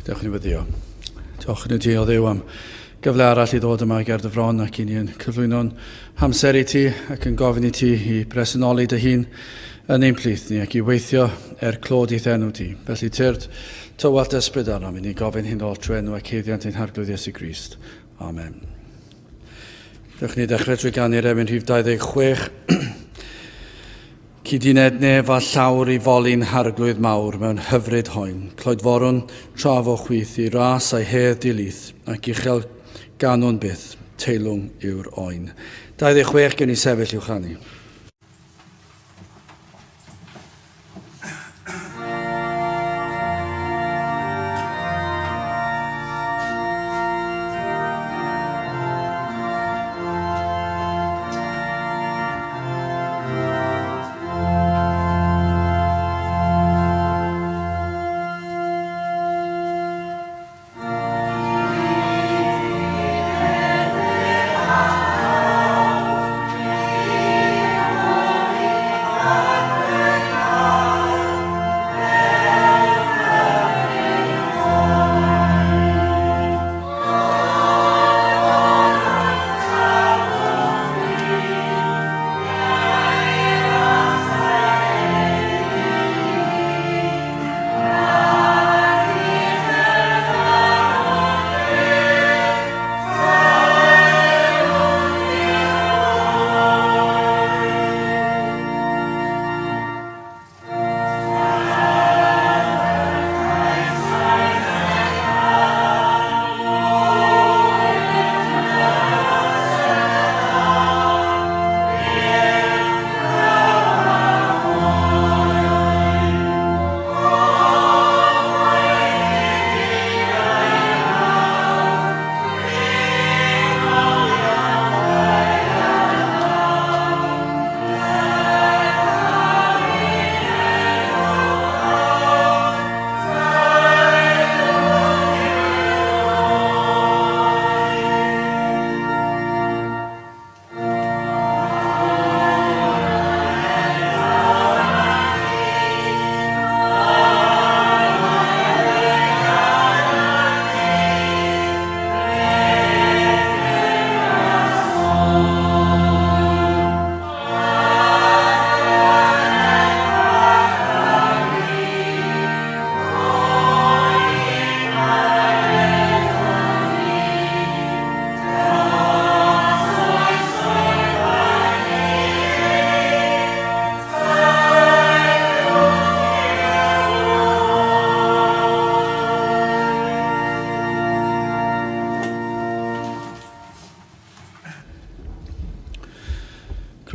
Dewch ni weddio. Diolch yn y ti o Dduw am gyfle arall i ddod yma ger dy fron ac i ni yn cyflwyno'n hamser i ti ac yn gofyn i ti i bresenoli dy hun yn ein plith ni ac i weithio er clod i'th enw ti. Felly tyrd, tywallt ysbryd arnom i ni gofyn hyn oll trwy enw ac haeddiant ein Harglwydd Iesu Grist. Amen. Dewch ni ddechrau trwy ganu'r emyn rhif 26. Cyduned nef a llawr i foli'n harglwydd mawr mewn hyfryd hoen, Cloedforwn tra fo chwith i ras a'i hedd di-lith, ac uchel ganwn byth, teilwng yw'r oen. 26 Gewn ni sefyll i'w chanu.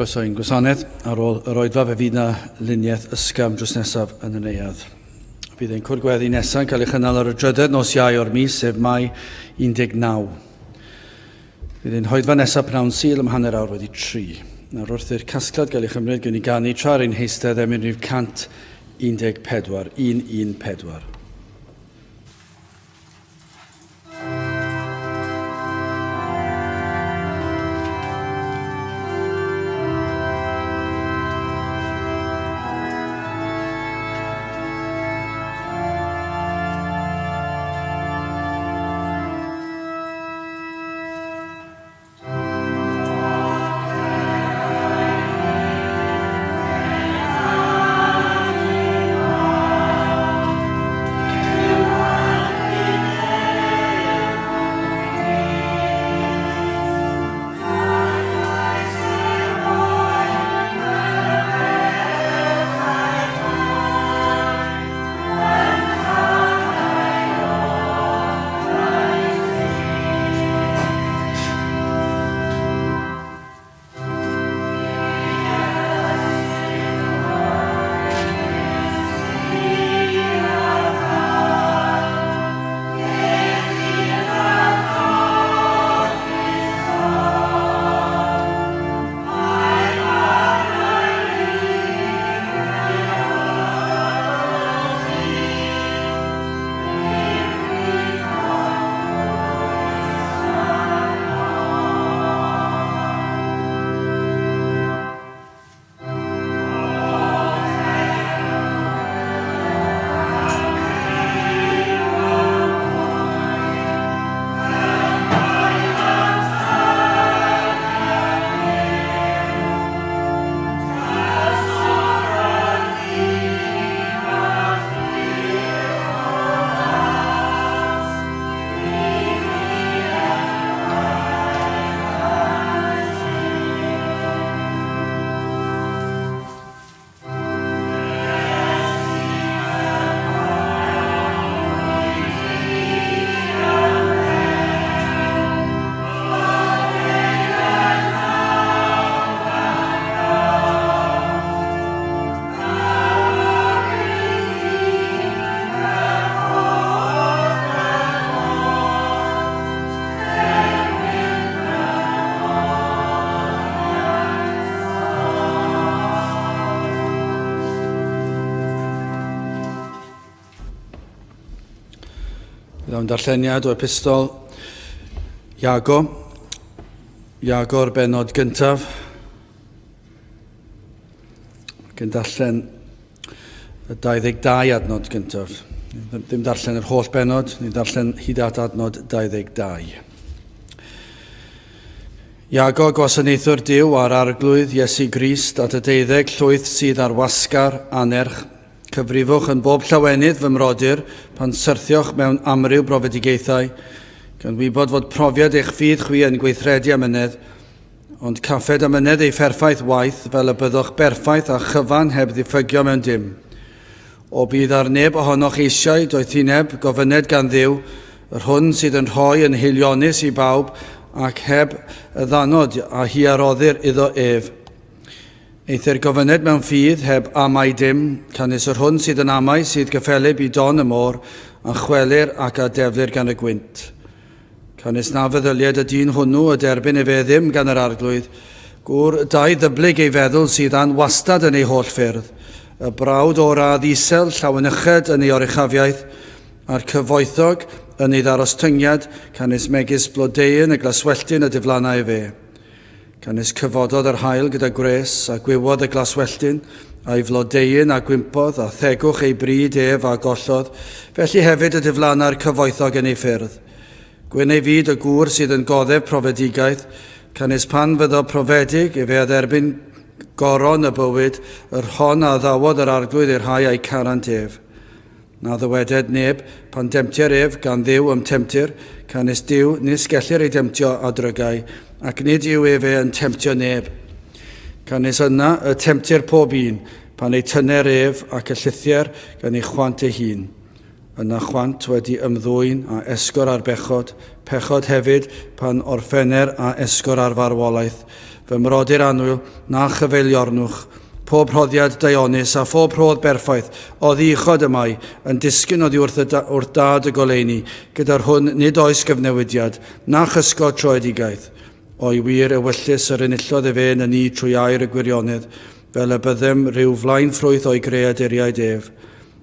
Croeso i'n gwasanaeth. Ar ôl yr oedfa fe fydd na luniaeth ysgafn drws nesaf yn y neuadd. Bydd ein cwrdd gweddi nesaf yn cael ei chynnal ar y drydedd nos Iau o'r mis, sef Mai 19. Bydd ein hoedfa nesaf pnawn Sul am hanner awr wedi tri. Nawr wrth i'r casgliad gael ei chymryd, gewn ni ganu tra ar ein heistedd emyn rhif 114, 114. Byddwn darlleniad o epistol Iago, Iago'r benod gyntaf. Ac yn darllen y 22 adnod gyntaf. Ddim darllen yr holl benod, ni'n darllen hyd at adnod 22. Iago, gwasanaethwr Duw a'r Arglwydd Iesu Grist, at y deuddeg llwyth sydd ar wasgar, anerch, cyfrifwch yn bob llawenydd fy mrodyr, pan syrthioch mewn amryw brofedigaethau, gan wybod fod profiad eich ffydd chwi yn gweithredu amynedd, Ond caffed amynedd ei pherffaith waith, fel y byddwch berffaith a chyfan heb ddiffygio mewn dim. O bydd ar neb ohonoch eisiau doethineb, gofynned gan Dduw, yr hwn sydd yn rhoi yn haelionus i bawb, ac heb y ddanod a hi a roddir iddo ef. Eithr gofynned mewn ffydd, heb amau dim, canys yr hwn sydd yn amau sydd gyffelyb i don y môr, a chwelir ac a deflir gan y gwynt. Canys na feddylied y dyn hwnnw y derbyn efe ddim gan yr Arglwydd, gŵr dau ddyblyg ei feddwl sydd anwastad yn ei holl ffyrdd, y brawd o radd isel, llawenyched yn ei oruchafiaeth, a'r cyfoethog yn ei ddarostyngiad, canys megis blodeuyn y glaswelltyn y diflanna efe. Canys cyfododd yr haul gyda gwres, a gwywodd y glaswelltyn, a'i flodeuyn a gwympodd, a thegwch ei bryd ef a gollodd, felly hefyd y diflanna'r cyfoethog yn ei ffyrdd. Gwyn ei fyd y gŵr sydd yn goddef profedigaeth, canys pan fyddo profedig, efe a dderbyn goron y bywyd, yr hon a addawodd yr Arglwydd i'r rhai a'i carant ef. Na ddyweded neb, pan demtier ef, gan Dduw ym temtir, canys Duw nis gellir ei demtio â drygau, ac nid yw efe yn temtio neb. Canys yna y temtir pob un, pan ei tyner ef ac y llithier gan ei chwant ei hun. Yna chwant wedi ymddwyn a esgor ar bechod, pechod hefyd pan orffenner a esgor ar farwolaeth. Fy mrodyr annwyl, na chyfeiliornwch. Pob rhoddiad daionus a phob rhodd berffaith oddi uchod y mae, yn disgyn oddi wrth, y da, wrth dad y goleuni, gyda'r hwn nid oes gyfnewidiad, na chysgod troedigaeth. O'i wir ewyllys yr enillodd efe yn y ni trwy air y gwirionedd, fel y byddem rhyw flaen ffrwyth o'i greaduriaid ef.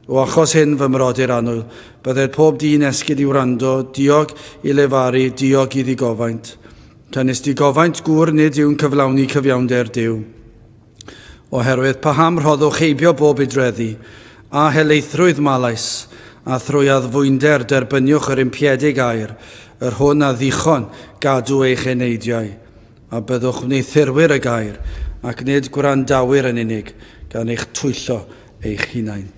O achos hyn, fy mrodyr annwyl, bydded pob dyn esgid i wrando, diog i lefaru, diog i ddigofaint. Canys digofaint gŵr nid yw'n cyflawni cyfiawnder Duw. Oherwydd paham rhoddwch heibio bob idreddi, a helaethrwydd malais, a thrwy addfwynder derbyniwch yr impiedig air, yr hwn a ddichon gadw eich eneidiau. A byddwch wneuthurwyr y gair, ac nid gwrandawyr yn unig, gan eich twyllo eich hunain.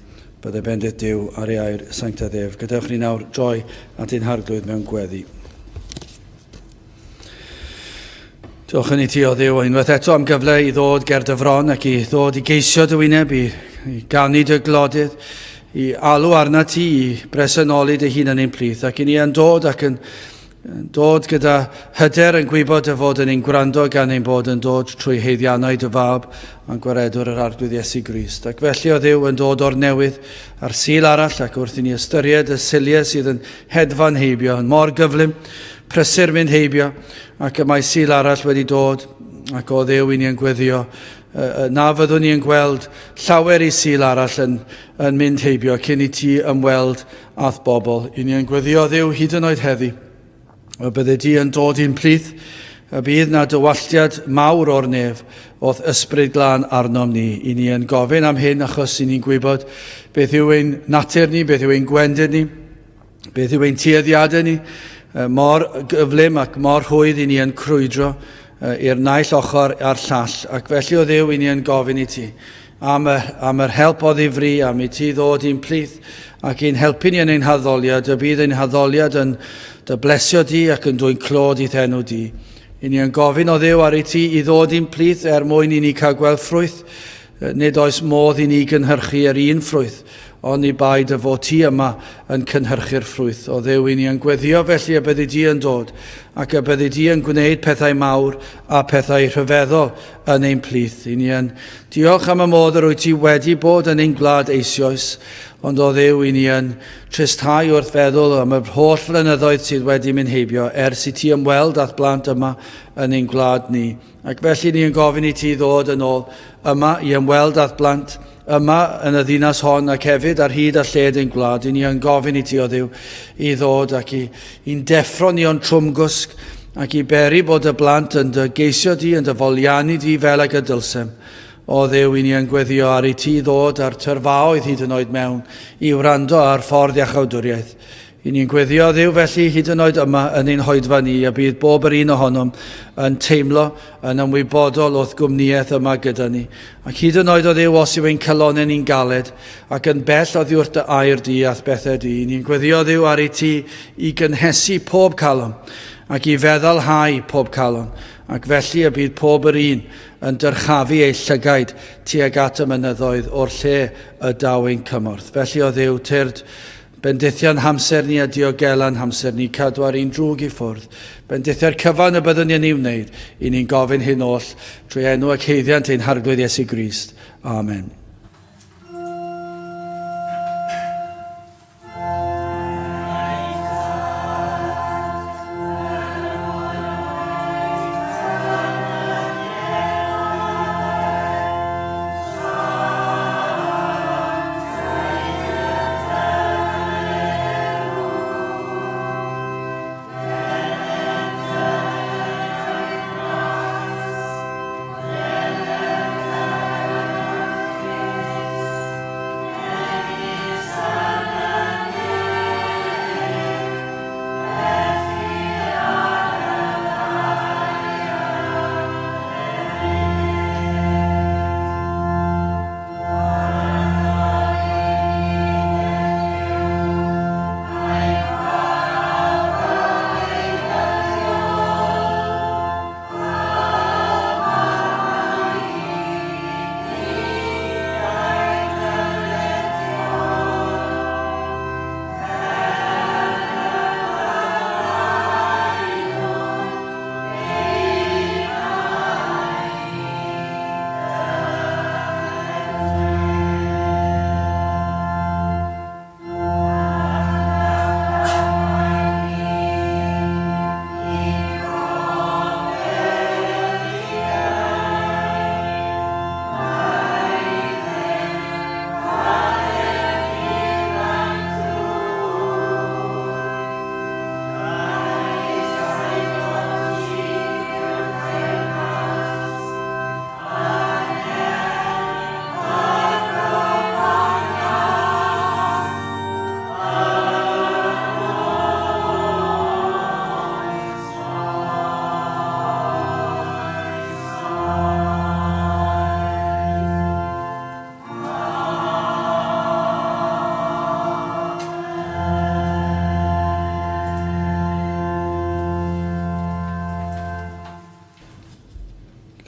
Bydde bendith Duw ar ei air sanctaidd ef. Gadewch ni nawr droi at ein Harglwydd mewn gweddi. Diolch yn i ti o Dduw unwaith eto am gyfle i ddod ger dy fron ac i ddod i geisio dy wyneb, i, i ganu dy glodydd, i alw arna ti i bresenoli dy hun yn ein plith. Ac i ni yn dod ac yn, yn dod gyda hyder yn gwybod dy fod yn ein gwrando gan ein bod yn dod trwy haeddiannau dy fab a'n gwaredwr yr Arglwydd Iesu Grist. Ac felly o Dduw yn dod o'r newydd ar Sul arall ac wrth i ni ystyried y Suliau sydd yn hedfan heibio yn mor gyflym, prysur mynd heibio, ac y mae Sul arall wedi dod, ac o Dduw i ni yn gweddio na fyddwn ni yn gweld llawer i Sul arall yn, yn mynd heibio cyn i ti ymweld â'th bobl. I ni yn gweddio Dduw hyd yn oed heddi, y bydde di yn dod i'n plith, y bydd na dywalltiad mawr o'r nef o'th ysbryd glân arnom ni. I ni yn gofyn am hyn achos i ni'n gwybod beth yw ein natur ni, beth yw ein gwendid ni, Beth yw ein tueddiadau ni? Mor gyflym ac mor rhwydd i ni yn crwydro i'r naill ochr a'r llall. Ac felly o Dduw i ni yn gofyn i ti am, y, am yr help o ddifri, am i ti ddod i'n plith ac i'n helpu ni yn ein haddoliad, y bydd ein haddoliad yn dy blesio di ac yn dwyn clod i'th enw di. I ni yn gofyn o Dduw ar i ti i ddod i'n plith er mwyn i ni cael gweld ffrwyth. Nid oes modd i ni gynhyrchu yr un ffrwyth, oni bai dy fod ti yma yn cynhyrchu'r ffrwyth. O Dduw, i ni yn gweddio felly y byddi di yn dod, ac y byddi di yn gwneud pethau mawr a phethau rhyfeddol yn ein plith. I ni yn diolch am y modd yr wyt ti wedi bod yn ein gwlad eisioes, ond o Dduw, i ni yn tristhau wrth feddwl am yr holl flynyddoedd sydd wedi mynd heibio ers i ti ymweld â'th blant yma yn ein gwlad ni. Ac felly ni yn gofyn i ti ddod yn ôl yma i ymweld â'th blant yma yn y ddinas hon ac hefyd ar hyd a lled ein gwlad. I ni yn gofyn i ti, o Dduw, i ddod ac i, i'n deffro ni o'n trwmgwsg ac i beri bod y blant yn dy geisio di, yn dy foliannu di fel ag y dylsem. O Dduw, i ni yn gweddio ar i ti ddod a'r tyrfaoedd hyd yn oed mewn i wrando ar ffordd iachawdwriaeth. I ni'n gweddio Dduw felly hyd yn oed yma yn ein hoedfa ni a bydd bob yr un ohonom yn teimlo yn ymwybodol o'th gwmnïaeth yma gyda ni. Ac hyd yn oed o Dduw os yw ein calonnau ni'n galed ac yn bell oddi wrth dy air di a'th bethau di, i ni'n gweddio Dduw ar i ti i gynhesu pob calon ac i feddalhau pob calon ac felly y bydd pob yr un yn dyrchafu eu llygaid tuag at y mynyddoedd o'r lle y daw ein cymorth. Felly o Dduw, tyrd Bendithia'n hamser ni a diogela'n hamser ni, cadw ar un drwg i ffwrdd. Bendithia'r cyfan y byddwn ni yn ei wneud, i ni'n gofyn hyn oll trwy enw ac haeddiant ein Harglwydd Iesu Grist. Amen.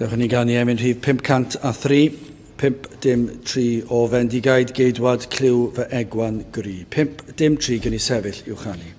Dewch i ni ganu emyn rhif 503, 5 dim 3 o Fendigaid Geidwad Clyw fy Egwan Gri. 5 dim 3 gen i sefyll i'w chanu.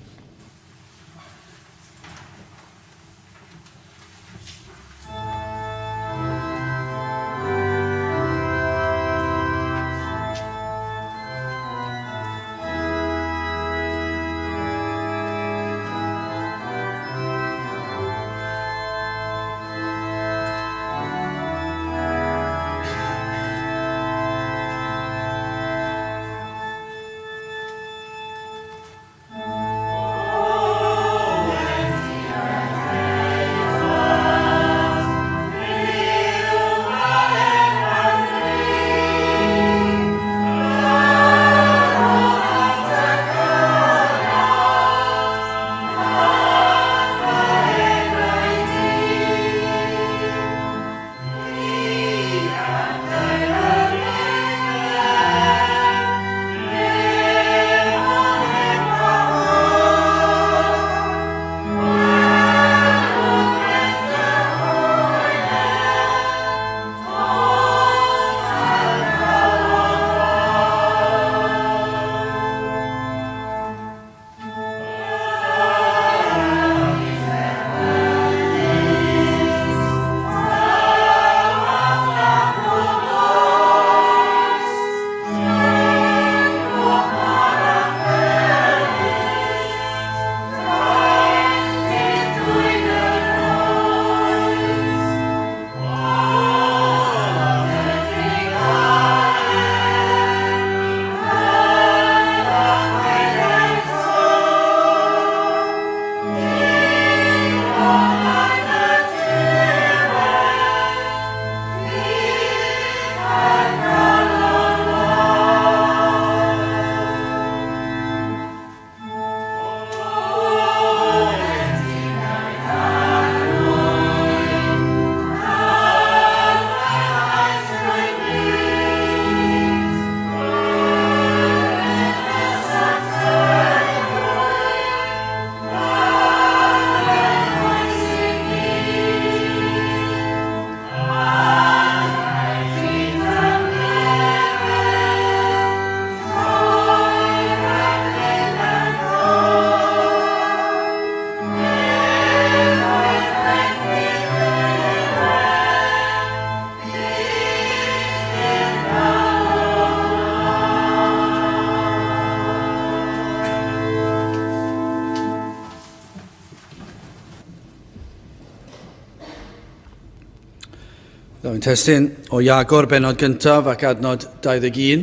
Daw ein testun o Iago'r bennod gyntaf ac adnod 21.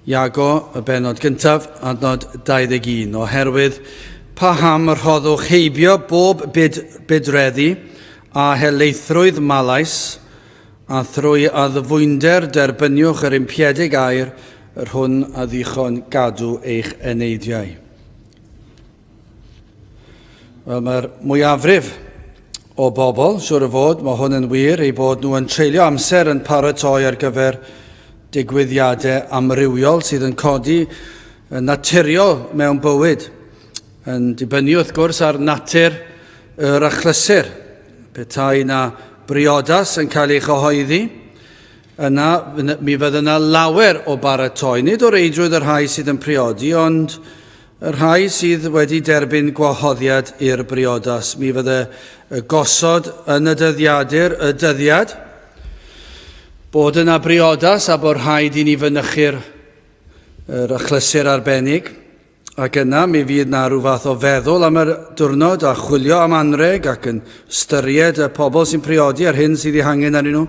Iago, y bennod gyntaf, adnod 21. Oherwydd paham rhoddwch heibio bob byd budreddi a helaethrwydd malais, a thrwy addfwynder derbyniwch yr impiedig air, yr hwn a ddichon gadw eich eneidiau. Wel, mae'r mwyafrif o bobl, siwr o fod, mae hwn yn wir, eu bod nhw yn treulio amser yn paratoi ar gyfer digwyddiadau amrywiol sydd yn codi yn naturiol mewn bywyd, yn dibynnu wrth gwrs ar natur yr achlysur. Petai na briodas yn cael ei chyhoeddi, yna mi fydd yna lawer o baratoi, nid o reidrwydd y rhai sydd yn priodi, ond Y rhai sydd wedi derbyn gwahoddiad i'r briodas, mi fydde y gosod yn y dyddiadur y dyddiad bod yna briodas a bod rhaid i ni fynychu'r yr achlysur arbennig. Ac yna mi fydd na rhyw fath o feddwl am yr diwrnod a chwilio am anreg ac yn ystyried y pobl sy'n priodi a'r hyn sydd ei hangen arnyn nhw.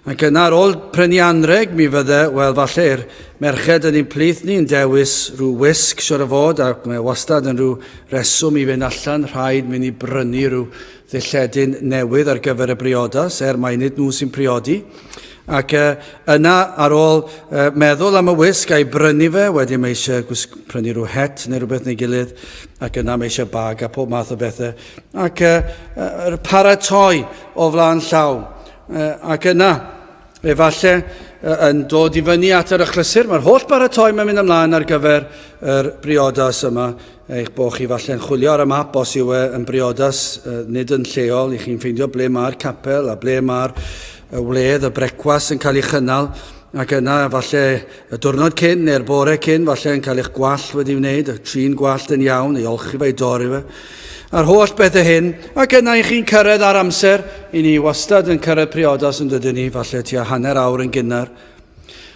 Ac yna ar ôl prynu anrheg mi fydde, wel falle'r merched yn ein plith ni yn dewis rhyw wisg siwr o fod ac mae wastad yn rhyw reswm i fynd allan, rhaid mynd i brynu rhyw ddilledyn newydd ar gyfer y briodas, er mai nid nhw sy'n priodi. Ac yna ar ôl meddwl am y wisg a'i brynu fe, wedyn mae eisiau gwisg, prynu rhyw het neu rhywbeth neu gilydd, ac yna mae eisiau bag a pob math o bethau. Ac yr paratoi o flaen llaw. Ac yna, efallai, yn dod i fyny at yr achlysur, mae'r holl baratoi mae'n mynd ymlaen ar gyfer yr briodas yma. Eich bod chi falle'n chwilio ar y map os yw e yn briodas nid yn lleol, i chi'n ffeindio ble mae'r capel a ble mae'r wledd, y brecwas yn cael ei chynnal, ac yna falle y diwrnod cyn neu'r bore cyn, falle yn cael eich gwallt wedi wneud, y trin gwallt yn iawn, ei olchi fe, ei dorri fe. A'r holl bethau hyn, ac yna i chi'n cyrraedd ar amser, i ni wastad yn cyrraedd priodas yn dydyn ni, falle tua hanner awr yn gynnar.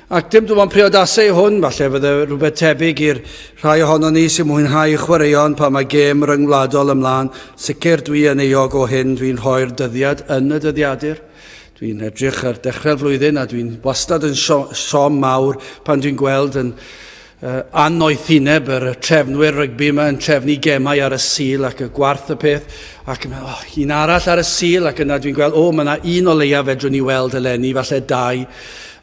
Ac dim dim ond priodasau hwn, falle fydde rhywbeth tebyg i'r rhai ohono ni sy'n mwynhau chwaraeon pan mae gêm ryngwladol ymlaen. Sicr dwi yn euog o hyn, dwi'n rhoi'r dyddiad yn y dyddiadur. Dwi'n edrych ar dechrau'r flwyddyn a dwi'n wastad yn siom mawr pan dwi'n gweld yn uh, annoethineb yr trefnwyr rygbi yma yn trefnu gemau ar y Sul ac y gwarth y peth ac yn oh, un arall ar y Sul ac yna dwi'n gweld, o, mae yna un o leia fedrwn ni weld eleni, falle dau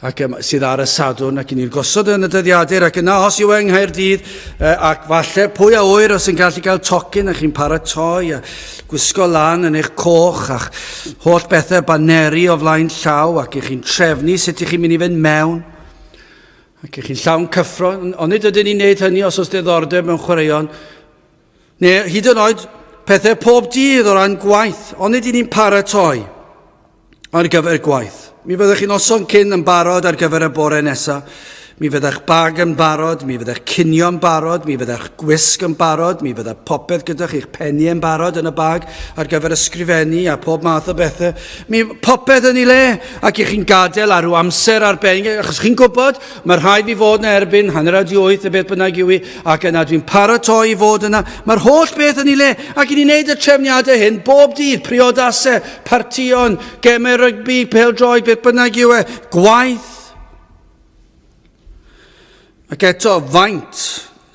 ac um, sydd ar y Sadwrn ac i ni'n gosod yn y dyddiadur ac yna os yw e yng Nghaerdydd ac falle pwy a ŵyr os yn gallu cael tocyn a chi'n paratoi a gwisgo lan yn eich coch a'ch holl bethau baneri o flaen llaw ac i chi'n trefnu sut i chi'n mynd i fynd mewn ac i chi'n llawn cyffro ond nid ydyn ni'n neud hynny os oes diddordeb mewn chwaraeon neu hyd yn oed pethau pob dydd o ran gwaith ond nid ni'n paratoi ar gyfer gwaith. Mi fyddwch chi'n noson cyn yn barod ar gyfer y bore nesaf. Mi fydda'ch bag yn barod, mi fydda'ch cinio yn barod, mi fydda'ch gwisg yn barod, mi fydda popeth gyda chi'ch penni yn barod yn y bag ar gyfer ysgrifennu a pob math o bethau. Mi popeth yn ei le ac i chi'n gadael ar rhyw amser arbennig, achos chi'n gwybod, mae rhaid fi fod yna erbyn hanner awr di wyth neu beth bynnag yw i, ac yna dwi'n paratoi i fod yna. Mae'r holl beth yn ei le, ac i ni'n neud y trefniadau hyn bob dydd, priodasau, partïon, gemau rygbi, pêl-droed, beth bynnag yw e, gwaith. Ac eto, faint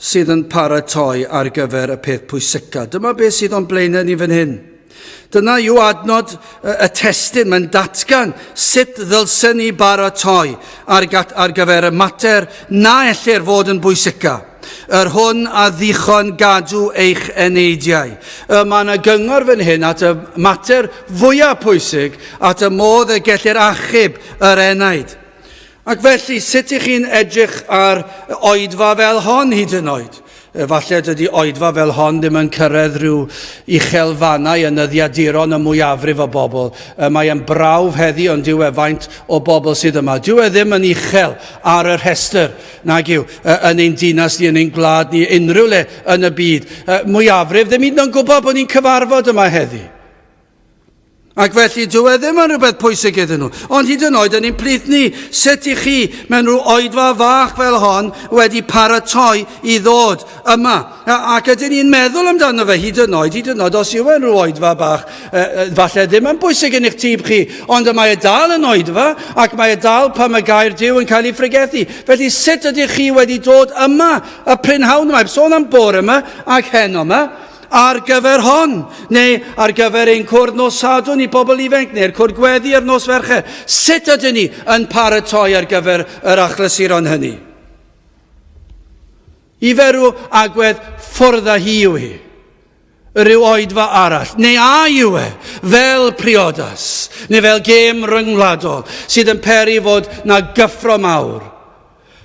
sydd yn paratoi ar gyfer y peth pwysica? Dyma beth sydd o'n blaenau ni fan hyn. Dyna yw adnod y testun, mae'n datgan sut ddylsen ni baratoi ar, ar gyfer y mater na ellir fod yn bwysica. Yr hwn a ddichon gadw eich eneidiau. Y mae yna gyngor fan hyn at y mater fwyaf pwysig, at y modd y gellir achub yr enaid. Ac felly, sut ych chi'n edrych ar oedfa fel hon hyd yn oed? Efallai dydy oedfa fel hon ddim yn cyrraedd rhyw uchelfannau yn nyddiaduron y mwyafrif o bobl. Mae e'n brawf heddi ond dyw e faint o bobl sydd yma. Dyw e ddim yn uchel ar y rhestr nag yw, yn ein dinas ni, yn ein gwlad ni, unrhyw le yn y byd. Mwyafrif ddim hyd yn oed yn gwybod bod ni'n cyfarfod yma heddi. Ac felly, dyw e ddim yn rhywbeth pwysig iddyn nhw. Ond hyd yn oed yn ein plith ni, sut i chi mewn rhyw oedfa fach fel hon wedi paratoi i ddod yma? Ac ydyn ni'n meddwl amdano fe hyd yn oed, hyd yn oed os yw e'n rhyw oedfa bach, falle ddim yn bwysig yn eich tîb chi, ond y mae e dal yn oedfa ac mae e dal pan mae gair Duw yn cael ei phregethu. Felly sut ydych chi wedi dod yma y prynhawn yma, heb sôn am bore yma ac heno yma, ar gyfer hon, neu ar gyfer ein cwrdd nos Sadwrn i bobl ifanc, neu'r cwrdd gweddi ar nos Fercher. Sut ydyn ni yn paratoi ar gyfer yr achlysuron hynny? I ferw agwedd ffwrdd â hi yw hi, rhyw oedfa arall, neu a yw e fel priodas, neu fel gêm ryngwladol sydd yn peri fod na gyffro mawr.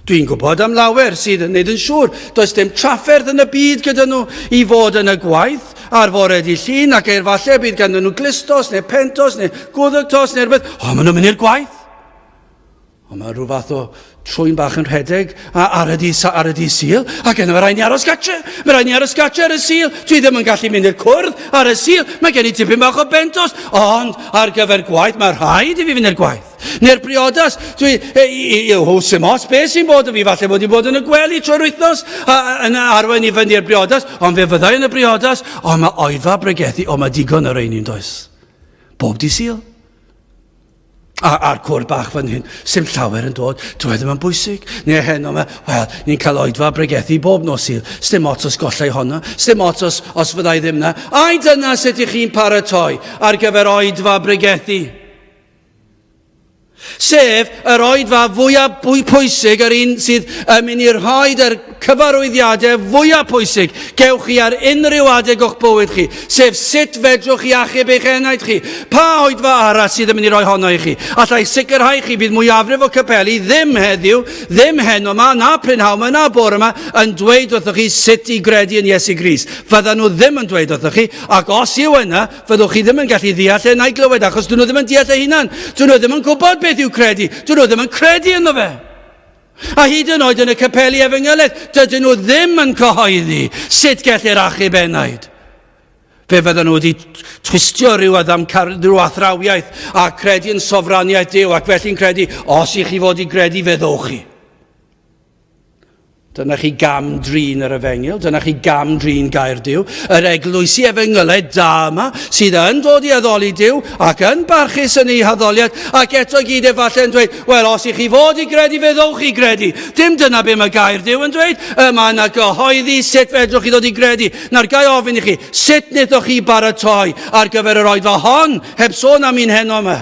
Dwi'n gwybod am lawer sydd yn wneud yn siŵr does dim trafferth yn y byd gyda nhw i fod yn y gwaith ar fore di llun ac efallai bydd ganddyn nhw glustos neu pentos neu gwddwgtos neu rhywbeth. O, maen nhw'n mynd i'r gwaith. Ond mae rhyw fath o trwyn bach yn rhedeg ar y dydd, ar y dydd Sul, ac yna mae rhaid ni aros gatre. Mae rhaid ni aros gatre ar y Sul. Dwi ddim yn gallu mynd i'r cwrdd ar y Sul. Mae gen i tipyn bach o bentos, ond ar gyfer gwaith, mae rhaid i fi fynd i'r gwaith. Neu'r briodas, dwi, e, i, i, i, o, sy'n os beth sy'n bod yn fi, falle bod i'n bod yn y gwely trwy'r wythnos, a, yn arwain i fyny i'r briodas, ond fe fyddai yn y briodas, ond mae oedfa bregethu, o mae digon ar ein un does. Bob di Sul. A, a'r cwr bach fan hyn, sy'n llawer yn dod, dwi e ddim yn bwysig. Neu heno yma, wel, ni'n cael oedfa bregethu bob nos Sul. Sdim ots os gollai honno, sdim ots os, os fyddai ddim na. Ai dyna sut ych chi'n paratoi ar gyfer oedfa bregethu? Sef yr oedfa fwyaf pwysig, yr un sydd yn mynd i rhoi yr cyfarwyddiadau fwyaf pwysig gewch chi ar unrhyw adeg o'ch bywyd chi, sef sut fedrwch chi achub eich enaid chi. Pa oedfa arall sydd yn mynd i roi honno i chi? Alla i sicrhau chi bydd mwyafrif o capeli ddim heddiw, ddim heno yma, na prynhawn yma, na bore yma, yn dweud wrthoch chi sut i gredu yn Iesu Grist. Fyddan nhw ddim yn dweud wrthoch chi, ac os yw yna, Fyddwch chi ddim yn gallu ddeall e na'i glywed achos dyn nhw ddim yn deall eu hunan. Dyn nhw ddim yn gwybod beth yw credu. Dyn nhw ddim yn credu ynddo fe. A hyd yn oed yn y capeli efengylaidd, dydyn nhw ddim yn cyhoeddi sut gellir achub enaid. Fe fydden nhw wedi twistio rhyw, rhyw athrawiaeth a credu yn sofraniaeth Duw ac felly'n credu, os i chi fod i gredu, fe ddowch chi. Dyna chi gam drin yr efengyl, dyna chi gam drin gair Duw. Yr eglwysi efengylaidd da yma sydd yn dod i addoli Duw ac yn barchus yn ei haddoliad ac eto i gyd efallai yn dweud, wel os i chi fod i gredu fe ddowch i gredu. Dim dyna be mae gair Duw yn dweud. Y mae yna gyhoeddi sut fedrwch chi ddod i gredu. Nawr gai ofyn i chi, sut wnaethoch chi baratoi ar gyfer yr oedfa hon heb sôn am un heno yma?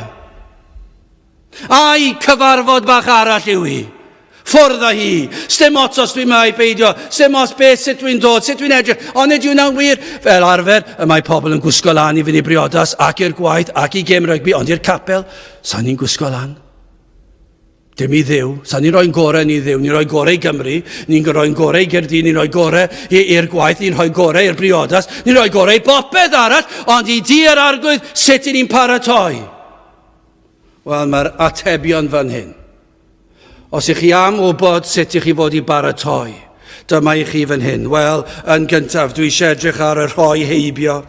Ai cyfarfod bach arall yw hi? Ffwrdd â hi. Sdim ots os dwi'n mai beidio. Sdim ots beth, sut dwi'n dod, sut dwi'n edrych. Ond nid yw'n wir. Fel arfer, y mae pobl yn gwisgo lan i fynd i briodas ac i'r gwaith ac i gêm rygbi, ond i'r capel, sa'n ni'n gwisgo lan. Dim i Dduw. Sa'n ni'n rhoi'n gorau ni Dduw. Ni'n rhoi gorau i Gymru, ni'n rhoi'n gorau i Gaerdydd, ni'n rhoi gorau i'r gwaith, ni'n rhoi gorau i'r briodas, ni'n rhoi gorau i bopeth arall, ond i di yr arglwydd, sut i ni'n paratoi? Wel, mae'r atebion fan hyn. Os ych chi am wybod sut ych chi fod i baratoi, dyma i chi fan hyn. Wel, yn gyntaf, dwi eisiau edrych ar y rhoi heibio,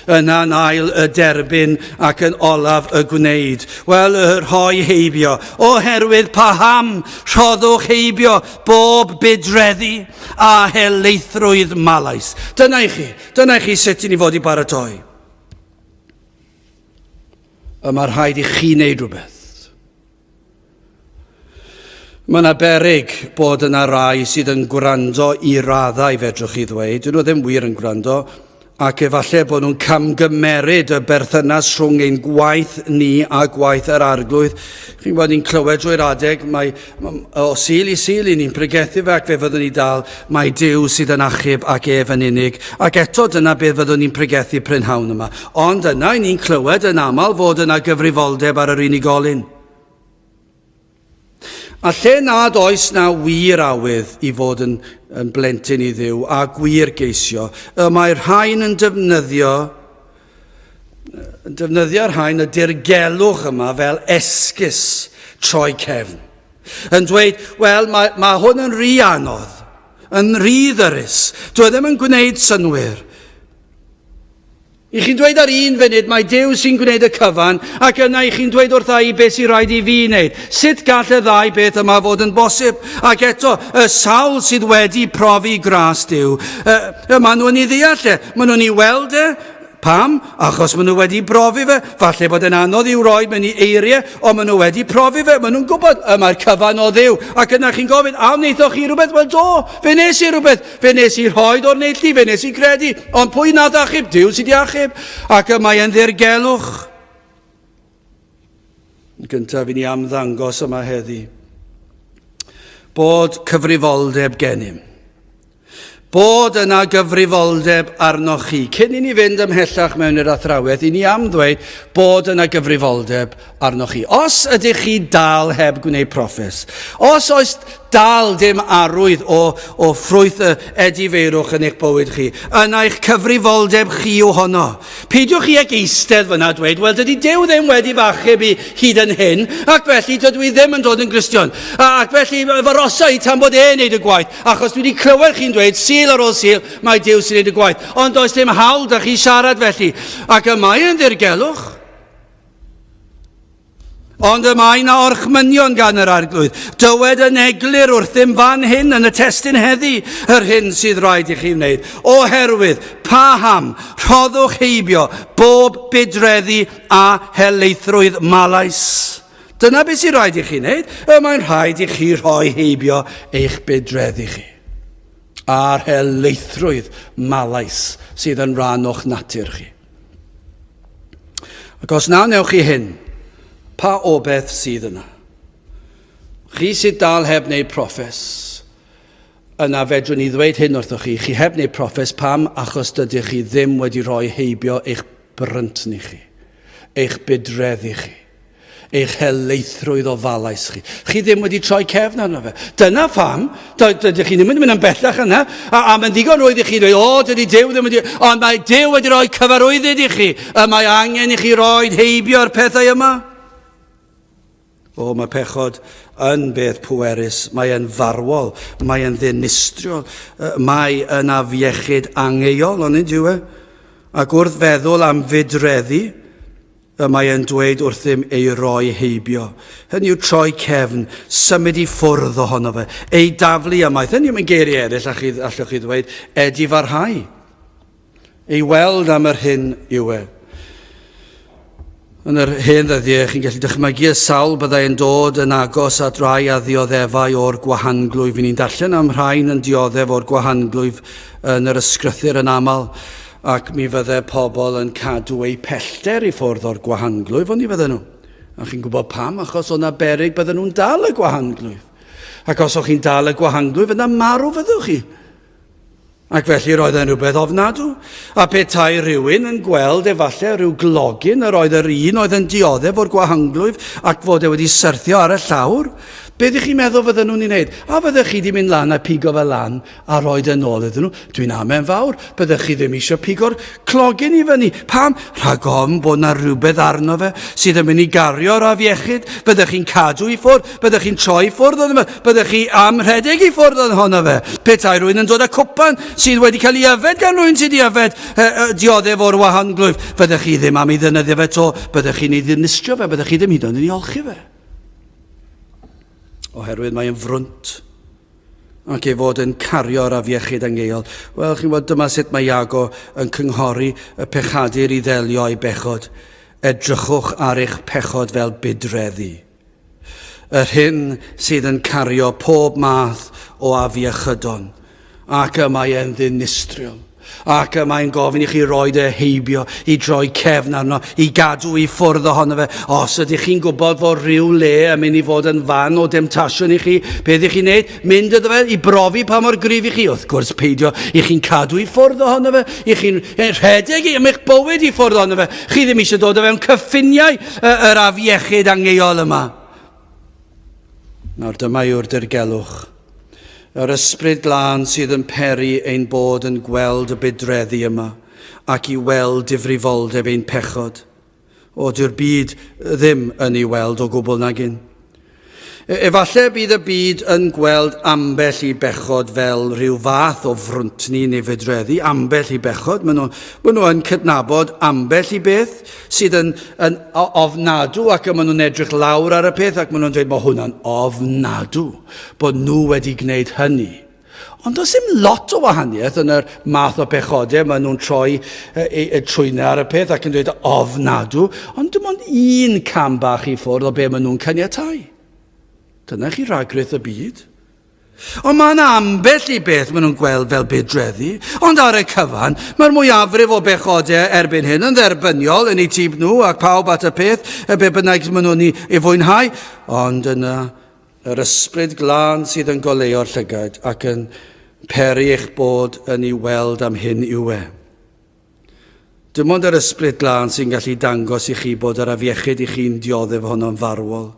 yna yn ail y derbyn ac yn olaf y gwneud. Wel, y rhoi heibio, oherwydd paham rhoddwch heibio bob budreddi a helaethrwydd malais. Dyna i chi, dyna i chi sut i ni fod i baratoi. Y mae rhaid i chi wneud rhywbeth. Mae yna berig bod yna rai sydd yn gwrando i raddau, fedrwch chi ddweud. Dyn nhw ddim wir yn gwrando, ac efallai bod nhw'n camgymeryd y berthynas rhwng ein gwaith ni a gwaith yr arglwydd. Chi'n gwybod, ni'n clywed drwy'r adeg, mae o Sul i Sul i ni'n pregethu fe ac fe fyddwn ni dal, mae Duw sydd yn achub ac ef yn unig. Ac eto dyna beth fyddwn ni'n pregethu prynhawn yma. Ond yna, i ni'n clywed yn aml fod yna gyfrifoldeb ar yr unigolyn. A lle nad oes na wir awydd i fod yn, yn blentyn i Dduw a gwir geisio, y mae rhain yn defnyddio yn defnyddio'r rhain y dirgelwch yma fel esgus troi cefn. Yn dweud, wel, mae, mae hwn yn rhy anodd, yn rhy ddyrus, dwi e ddim yn gwneud synwyr. I chi'n dweud ar un funud mae Duw sy'n gwneud y cyfan, ac yna i chi'n dweud wrtha i beth sy'n rhaid i fi wneud. Sut gall y ddau beth yma fod yn bosib? Ac eto, y sawl sydd wedi profi gras Duw, y, y maen nhw'n ei ddeall e, maen nhw'n ei weld e. Pam? Achos maen nhw wedi brofi fe. Falle bod e'n anodd i'w roi mewn i eiriau, ond maen nhw wedi profi fe. Maen nhw'n gwybod, y mae'r cyfan o Dduw. Ac yna chi'n gofyn, a wnaethoch chi rhywbeth? Wel do, fe nes i rhywbeth. Fe nes i rhoi o'r neilltu, fe nes i gredu, ond pwy nath achub? Duw sydd wedi achub. Ac y mae yn ddirgelwch. Yn gyntaf i ni am ddangos yma heddi bod cyfrifoldeb gennym. Bod yna gyfrifoldeb arnoch chi. Cyn i ni fynd ymhellach mewn i'r athrawiaeth, i ni am ddweud bod yna gyfrifoldeb arnoch chi. Os ydych chi dal heb gwneud proffes, os oes Dal dim arwydd o, o ffrwyth y edifeirwch yn eich bywyd chi. Yna eich cyfrifoldeb chi yw honno. Peidiwch chi ag eistedd fyna dweud, wel dydy Duw ddim wedi f'achub i hyd yn hyn, ac felly dydw i ddim yn dod yn Gristion. Ac felly f'arosa i tan bod e'n neud y gwaith, achos dwi wedi clywed chi'n dweud Sul ar ôl Sul, mae Duw sy'n neud y gwaith. Ond does dim hawl da chi siarad felly. Ac y mae yn ddirgelwch. Ond y mae 'na orchmynion gan yr Arglwydd. Dywed yn eglur wrthym fan hyn yn y testun heddi yr hyn sydd rhaid i chi wneud. Oherwydd, paham, rhoddwch heibio bob budreddi a helaethrwydd malais. Dyna beth sydd rhaid i chi wneud. Y mae'n rhaid i chi rhoi heibio eich budreddi chi. A'r helaethrwydd malais sydd yn rhan o'ch natur chi. Ac os na wnewch chi hyn, pa obeth sydd yna? Chi sydd dal heb wneud proffes, yna fedrwn ni ddweud hyn wrthoch chi, chi heb wneud proffes, pam? Achos dydych chi ddim wedi rhoi heibio eich bryntni chi, eich budreddi chi. Eich helaethrwydd ofalais chi. Chi ddim wedi troi cefn arno fe. Dyna pham, dydych chi ddim wedi mynd yn bellach yna, a, a mae'n ddigon rwydd i chi dweud, o, dydy Duw ddim wedi... Ond mae Duw wedi rhoi cyfarwyddyd i chi, y mae angen i chi roi heibio'r pethau yma. O, mae pechod yn beth pwerus, mae e'n farwol, mae e'n ddinistriol, mae yn afiechyd angeuol, ond nid yw e? Ac wrth feddwl am fudreddi, Y mae e'n dweud wrthym ei roi heibio. Hynny yw troi cefn, symud i ffwrdd ohono fe, ei daflu ymaith. Hynny yw mewn geiriau eraill, allwch chi, allwch chi ddweud, edifarhau. Ei weld am yr hyn yw e. Yn yr hen ddyddiau, chi'n gallu dychmygu y sawl byddai yn dod yn agos at rai a ddioddefai o'r gwahanglwyf. Ni'n darllen am rhain yn dioddef o'r gwahanglwyf yn yr ysgrythur yn aml. Ac mi fydde pobl yn cadw eu pellter i ffwrdd o'r gwahanglwyf, ond ni fydden nhw. A chi'n gwybod pam? Achos o'na beryg bydden nhw'n dal y gwahanglwyf. Ac os o'ch chi'n dal y gwahanglwyf, yna marw fyddwch chi. Ac felly roedd e'n rhywbeth ofnadw. A petai rhywun yn gweld efallai rhyw glogyn yr oedd yr un oedd yn dioddef o'r gwahanglwyf ac fod e wedi syrthio ar y llawr, beth ych chi'n meddwl fydden nhw'n ei wneud? A fyddech chi wedi mynd lan a pigo fe lan a rhoid yn ôl iddyn nhw. Dwi'n amen fawr, byddech chi ddim eisiau pigo'r clogyn i fyny. Pam? Rhag ofn bod na rhywbeth arno fe sydd yn mynd i gario'r afiechyd. Byddech chi'n cadw i ffwrdd, byddech chi'n troi i ffwrdd ohono fe, byddech chi am rhedeg i ffwrdd ohono fe. Petai rhywun yn dod â cwpan sydd wedi cael ei yfed gan rhywun sydd wedi yfed e, e, dioddef o'r wahanglwyf, byddech chi ddim am ei ddynyddio fe to, byddech chi'n ei ddinistrio fe, byddech chi ddim hyd yn oed yn ei olchi fe. Oherwydd mae'n frwnt ac ei fod yn cario'r afiechyd angeuol. Wel, chi'n gwybod, dyma sut mae Iago yn cynghori y pechadur i ddelio â'i bechod. Edrychwch ar eich pechod fel budreddi. Yr hyn sydd yn cario pob math o afiechydon, ac y mae e'n ddinistriol. Ac y mae'n gofyn i chi roi dy heibio, i droi cefn arno, i gadw i ffwrdd ohono fe. Os ydych chi'n gwybod fod rhyw le yn mynd i fod yn fan o demtasiwn i chi, beth ydych chi'n neud? Mynd iddo fe i brofi pa mor gryf i chi. Wrth gwrs, peidio, i chi'n cadw i ffwrdd ohono fe, i chi'n rhedeg i am eich bywyd i ffwrdd ohono fe. Chi ddim eisiau dod o fewn cyffiniau yr afiechyd angeuol yma. Nawr dyma yw'r dirgelwch. Yr ysbryd glân sydd yn peri ein bod yn gweld y budreddi yma ac i weld difrifoldeb ein pechod. O, dyw'r byd ddim yn ei weld o gwbl nag un. E, efallai bydd y byd yn gweld ambell i bechod fel rhyw fath o frwntni neu fydreddu, ambell i bechod. Maen nhw, maen nhw yn cydnabod ambell i beth sydd yn, yn ofnadw ac maen nhw'n edrych lawr ar y peth ac maen nhw'n dweud mae hwnna'n ofnadw bod nhw wedi gwneud hynny. Ond does dim lot o wahaniaeth yn yr math o bechodau maen nhw'n troi e, e, e, trwyna ar y peth ac yn dweud ofnadw, ond dim ond un cam bach i ffwrdd o be maen nhw'n caniatau. Dyna chi rhagrith y byd. Ond mae yna ambell i beth maen nhw'n gweld fel budreddi, ond ar y cyfan, mae'r mwyafrif o bechodau erbyn hyn yn dderbyniol yn eu tîb nhw ac pawb at y peth, y be bynnag maen nhw'n ei fwynhau, ond yna Yr Ysbryd Glân sydd yn goleuo'r llygaid ac yn peri eich bod yn ei weld am hyn yw e. Dim ond yr Ysbryd Glân sy'n gallu dangos i chi bod yr afiechyd i chi'n dioddef ohono'n farwol,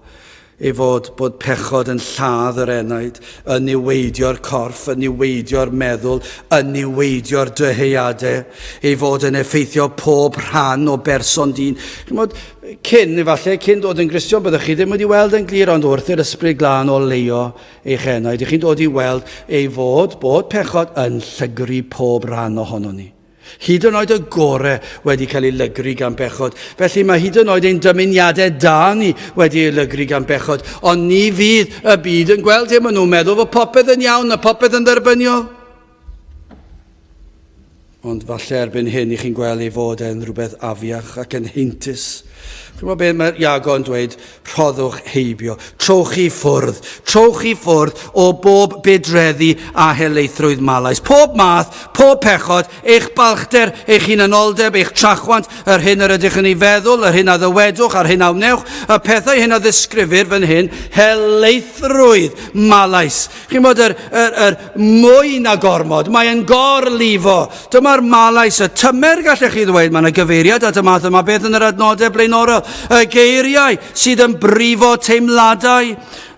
ei fod bod pechod yn lladd yr enaid, yn niweidio'r corff, yn niweidio'r meddwl, yn niweidio'r dyheadau, ei fod yn effeithio pob rhan o berson dyn. Chymod, Cyn, efallai, cyn dod yn Gristion, byddwch chi ddim wedi weld yn glir, ond wrth i'r Ysbryd Glân oleuo eich enaid, ych chi'n dod i weld ei fod, bod pechod yn llygru pob rhan ohonon ni. Hyd yn oed y gore wedi cael ei lygru gan bechod. Felly mae hyd yn oed ein dymuniadau da ni wedi ei lygru gan bechod. Ond ni fydd y byd yn gweld hyn. Maen nhw'n meddwl fod popeth yn iawn a popeth yn dderbyniol. Ond falle erbyn hyn i chi'n gweld ei fod e'n rhywbeth afiach ac yn heintus. Chi'n beth mae Iago yn dweud? Rhoddwch heibio. Trowch i ffwrdd. Trowch i ffwrdd o bob budreddi a helaethrwydd malais. Pob math, pob pechod, eich balchder, eich hunanoldeb, eich trachwant, yr hyn yr ydych yn ei feddwl, yr hyn a ddywedwch a'r hyn a wnewch, y pethau hyn a ddisgrifir fan hyn, helaethrwydd malais. Chi'n bod yr, yr, yr mwy na gormod, mae'n gorlifo. Dyma'r malais, y tymer gallech chi ddweud, mae yna gyfeiriad at y math yma beth yn yr adnodau blaenorol. Y geiriau sydd yn brifo teimladau,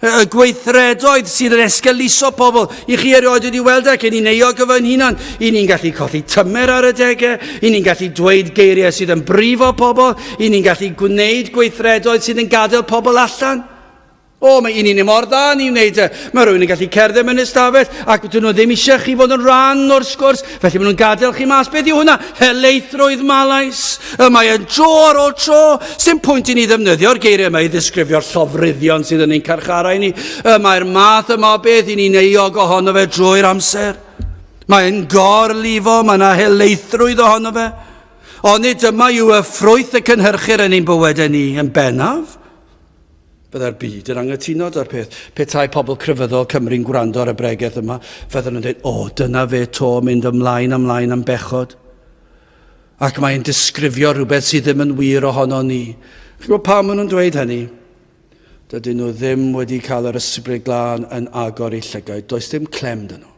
y gweithredoedd sydd yn esgeuluso pobl. I chi erioed wedi weld e, cyn i'n euog o fy hunan, i ni'n gallu colli tymer ar y degau, i ni'n gallu dweud geiriau sydd yn brifo pobl, i ni'n gallu gwneud gweithredoedd sydd yn gadael pobl allan. O, mae un un mor dda ni wneud e. Mae rhywun yn gallu cerdded mewn ystafell ac dyn nhw ddim eisiau chi fod yn rhan o'r sgwrs, felly maen nhw'n gadael chi mas. Beth yw hwnna? Helaethrwydd malais. Y mae yn dro ar ôl tro. Sdim pwynt i ni ddefnyddio'r geiriau yma i ddisgrifio'r llofruddion sydd yn ein carcharau ni. Y mae'r math yma o beth i ni'n euog ohono fe drwy'r amser. Mae'n gorlifo, mae yna helaethrwydd ohono fe. Onid dyma yw y ffrwyth y cynhyrchir yn ein bywydau ni yn bennaf? Byddai'r byd yn anghytuno 'da'r peth. Petai pobl crefyddol Cymru'n gwrando ar y bregeth yma, fydden nhw'n dweud, o, dyna fe to, mynd ymlaen ymlaen am bechod. Ac mae'n disgrifio rhywbeth sydd ddim yn wir ohono ni. Chi'n gwybod pam maen nhw'n dweud hynny? Dydyn nhw ddim wedi cael yr ysbryd glân yn agor eu llygaid. Does dim clem dyn nhw.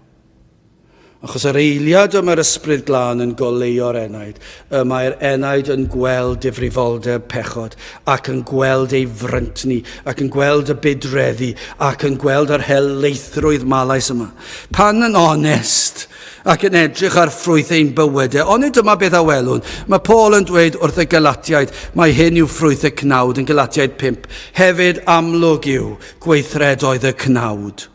Achos yr eiliad y mae'r Ysbryd Glân yn goleuo'r enaid, y mae'r enaid yn gweld difrifoldeb pechod, ac yn gweld ei fryntni, ac yn gweld y budreddi, ac yn gweld yr helaethrwydd malais yma. Pan yn onest, ac yn edrych ar ffrwyth ein bywydau, onid dyma beth a welwn? Mae Paul yn dweud wrth y Galatiaid, mae hyn yw ffrwyth y cnawd yn Galatiaid 5, hefyd amlwg yw gweithredoedd y cnawd.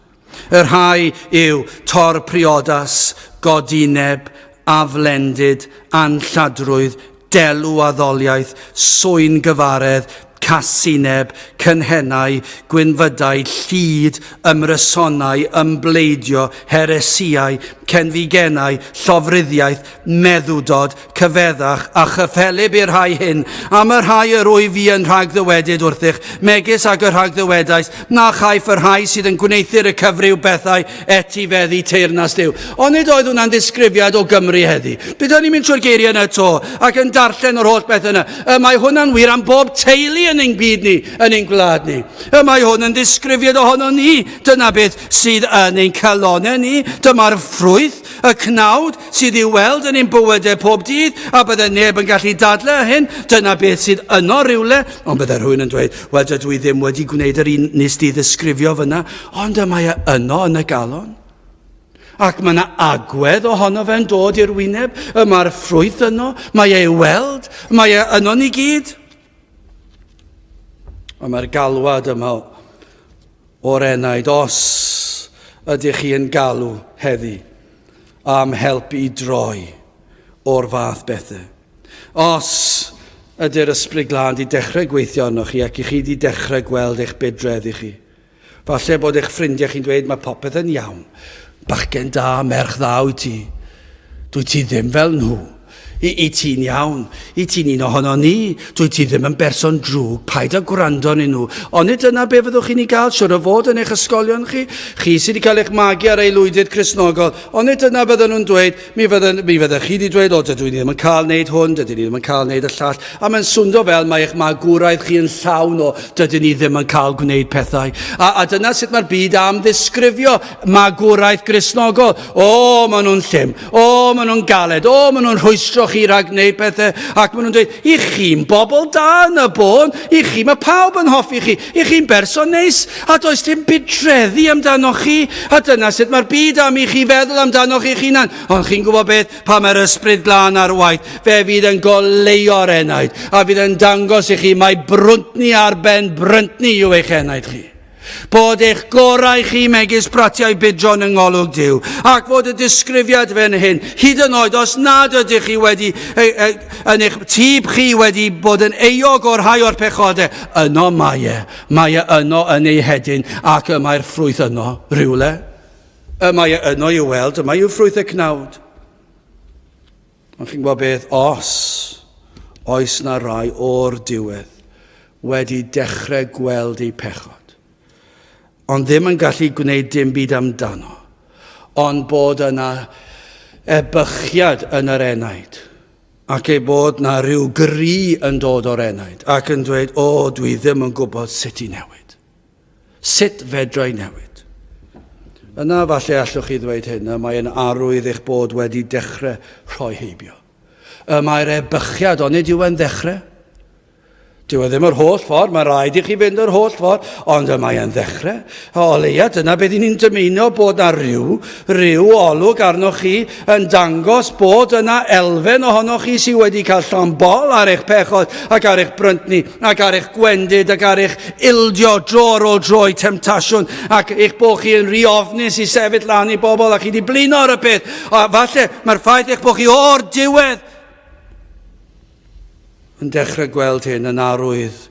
Y rhai yw tor priodas, godineb, aflendid, anlladrwydd, delw addoliaeth, swyn gyfaredd, casineb, cynhennau, gwynfydau, llid, ymrysonau, ymbleidio, heresïau, cenfigennau, llofruddiaeth, meddwdod, cyfeddach, a chyffelyb i'r rhai hyn, am y rhai yr wyf fi yn rhagddywedyd wrthych, megis ag y rhagddywedais, na chaiff y rhai sydd yn gwneuthur y cyfryw bethau etifeddu teyrnas Duw. Onid oedd hwnna'n ddisgrifiad o Gymru heddi? Byddwn ni'n mynd trwy'r geiriau yna to, ac yn darllen yr holl beth yna. Y mae hwnna'n wir am bob teulu yn ein byd ni, yn ein gwlad ni. Y mae hwn yn ddisgrifiad ohono ni. Dyna beth sydd yn ein calonau ni. Dyma'r ffrwyth, y cnawd, sydd i'w weld yn ein bywydau pob dydd, a bydde neb yn gallu dadlau hyn, dyna beth sydd yno rywle, ond bydde rhywun yn dweud, wel dydw i ddim wedi gwneud yr un nes di ddisgrifio fyna, ond y mae e yno yn y galon. Ac mae yna agwedd ohono fe'n dod i'r wyneb, y mae'r ffrwyth yno, mae e i'w weld, mae e yno ni gyd. Ond mae'r galwad yma o'r enaid os ydych chi yn galw heddi am help i droi o'r fath bethau. Os ydy'r Ysbryd Glân di dechrau gweithio arnoch chi ac i chi di dechrau gweld eich budredd i chi. Falle bod eich ffrindiau chi'n dweud mae popeth yn iawn. Bachgen da, merch dda wyt ti. Dwyt ti ddim fel nhw. I, i ti'n iawn. I ti'n un ohono ni. Dwyt ti ddim yn berson drwg. Paid â gwrando arnyn nhw. Onid dyna be fyddwch chi'n ei gael, siwr o fod yn eich ysgolion chi? Chi sydd wedi cael eich magu ar aelwydydd Cristnogol. Onid dyna fydden nhw'n dweud? Mi fydden, mi fyddech chi wedi dweud, o, dydw i ddim yn cael wneud hwn, dydw i ddim yn cael wneud y llall. A mae'n swndo fel mae eich magwraeth chi yn llawn o, dydyn ni ddim yn cael gwneud pethau. A, a dyna sut mae'r byd am ddisgrifio magwraeth Gristnogol. O, maen nhw'n llym. O, maen nhw'n galed. O, maen nhw'n rhwystro chi rhag gwneud pethau. Ac maen nhw'n dweud, i chi'n bobl da yn y bôn. I chi, mae pawb yn hoffi chi. I chi'n berson neis. A does dim budreddi amdanoch chi. A dyna sut mae'r byd am i chi feddwl amdanoch chi'ch hunan. Ond chi'n gwybod beth? Pan mae'r Ysbryd Glân ar waith, fe fydd yn goleuo'r enaid. A fydd yn dangos i chi mai brwntni ar ben bryntni yw eich enaid chi. Bod eich gorau chi megis bratiau budron yng ngolwg Duw, ac fod y disgrifiad fan hyn, hyd yn oed os nad ydych chi wedi, e, e, yn eich tîb chi wedi bod yn euog o'r rhai o'r pechodau, yno mae e, mae e yno yn ei hedyn, ac y mae'r ffrwyth yno, rhywle. Y mae e yno i'w weld, yma yw ffrwyth y cnawd. Ond chi'n gwybod beth, os oes na rai o'r diwedd wedi dechrau gweld eu pechod, ond ddim yn gallu gwneud dim byd amdano, ond bod yna ebychiad yn yr enaid, ac ei bod na rhyw gri yn dod o'r enaid, ac yn dweud, o, dwi ddim yn gwybod sut i newid. Sut fedra i newid? Yna falle allwch chi ddweud hyn, y mae'n arwydd eich bod wedi dechrau rhoi heibio. Y mae'r ebychiad, onid yw e'n ddechrau? Dyw e ddim yr holl ffordd, mae rhaid i chi fynd yr holl ffordd, ond y mae e'n ddechrau. O leia, dyna beth ni'n dymuno bod na rhyw, rhyw olwg arnoch chi yn dangos bod yna elfen ohonoch chi sydd wedi cael llond bol ar eich pechod ac ar eich bryntni ac ar eich gwendid ac ar eich ildio dro ar ôl dro i temtasiwn ac eich bod chi yn rhy ofnus i sefyll lan i bobl ac chi wedi blino ar y peth. A falle mae'r ffaith eich bod chi o'r diwedd yn dechrau gweld hyn yn arwydd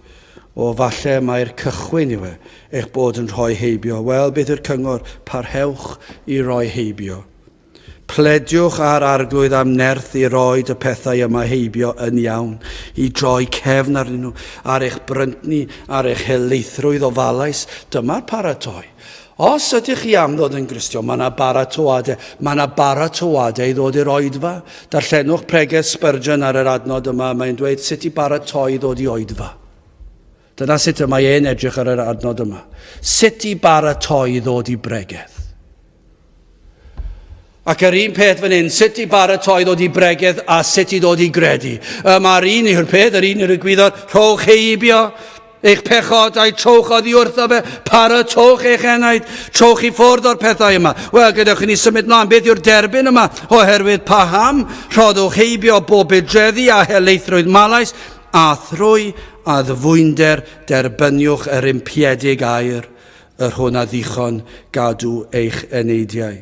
o falle mai'r cychwyn yw e, eich bod yn rhoi heibio. Wel, beth yw'r cyngor? Parhewch i roi heibio. Plediwch â'r Arglwydd am nerth i roed y pethau yma heibio yn iawn, i droi cefn arnyn nhw, ar eich bryntni, ar eich helaethrwydd ofalais. Dyma'r paratoi. Os ydych chi am ddod yn Gristion, mae yna baratoadau. Mae yna baratoadau i ddod i'r oedfa. Darllenwch pregeth Spurgeon ar yr adnod yma. Mae'n dweud sut i baratoi i ddod i oedfa. Dyna sut y mae e'n edrych ar yr adnod yma. Sut i baratoi i ddod i bregeth. Ac yr un peth fan hyn, sut i baratoi ddod i bregeth a sut i ddod i gredu. Y mae'r un yw'r peth, yr un yw'r egwyddor, rhowch heibio eich pechod a'i trowch oddi wrtho fe, paratowch eich enaid, trowch i ffwrdd o'r pethau yma. Wel, gadewch i ni symud mlaen, beth yw'r derbyn yma? Oherwydd paham rhoddwch heibio bob budreddi a helaethrwydd malais, a thrwy addfwynder derbyniwch yr impiedig air, yr hwn a ddichon gadw eich eneidiau.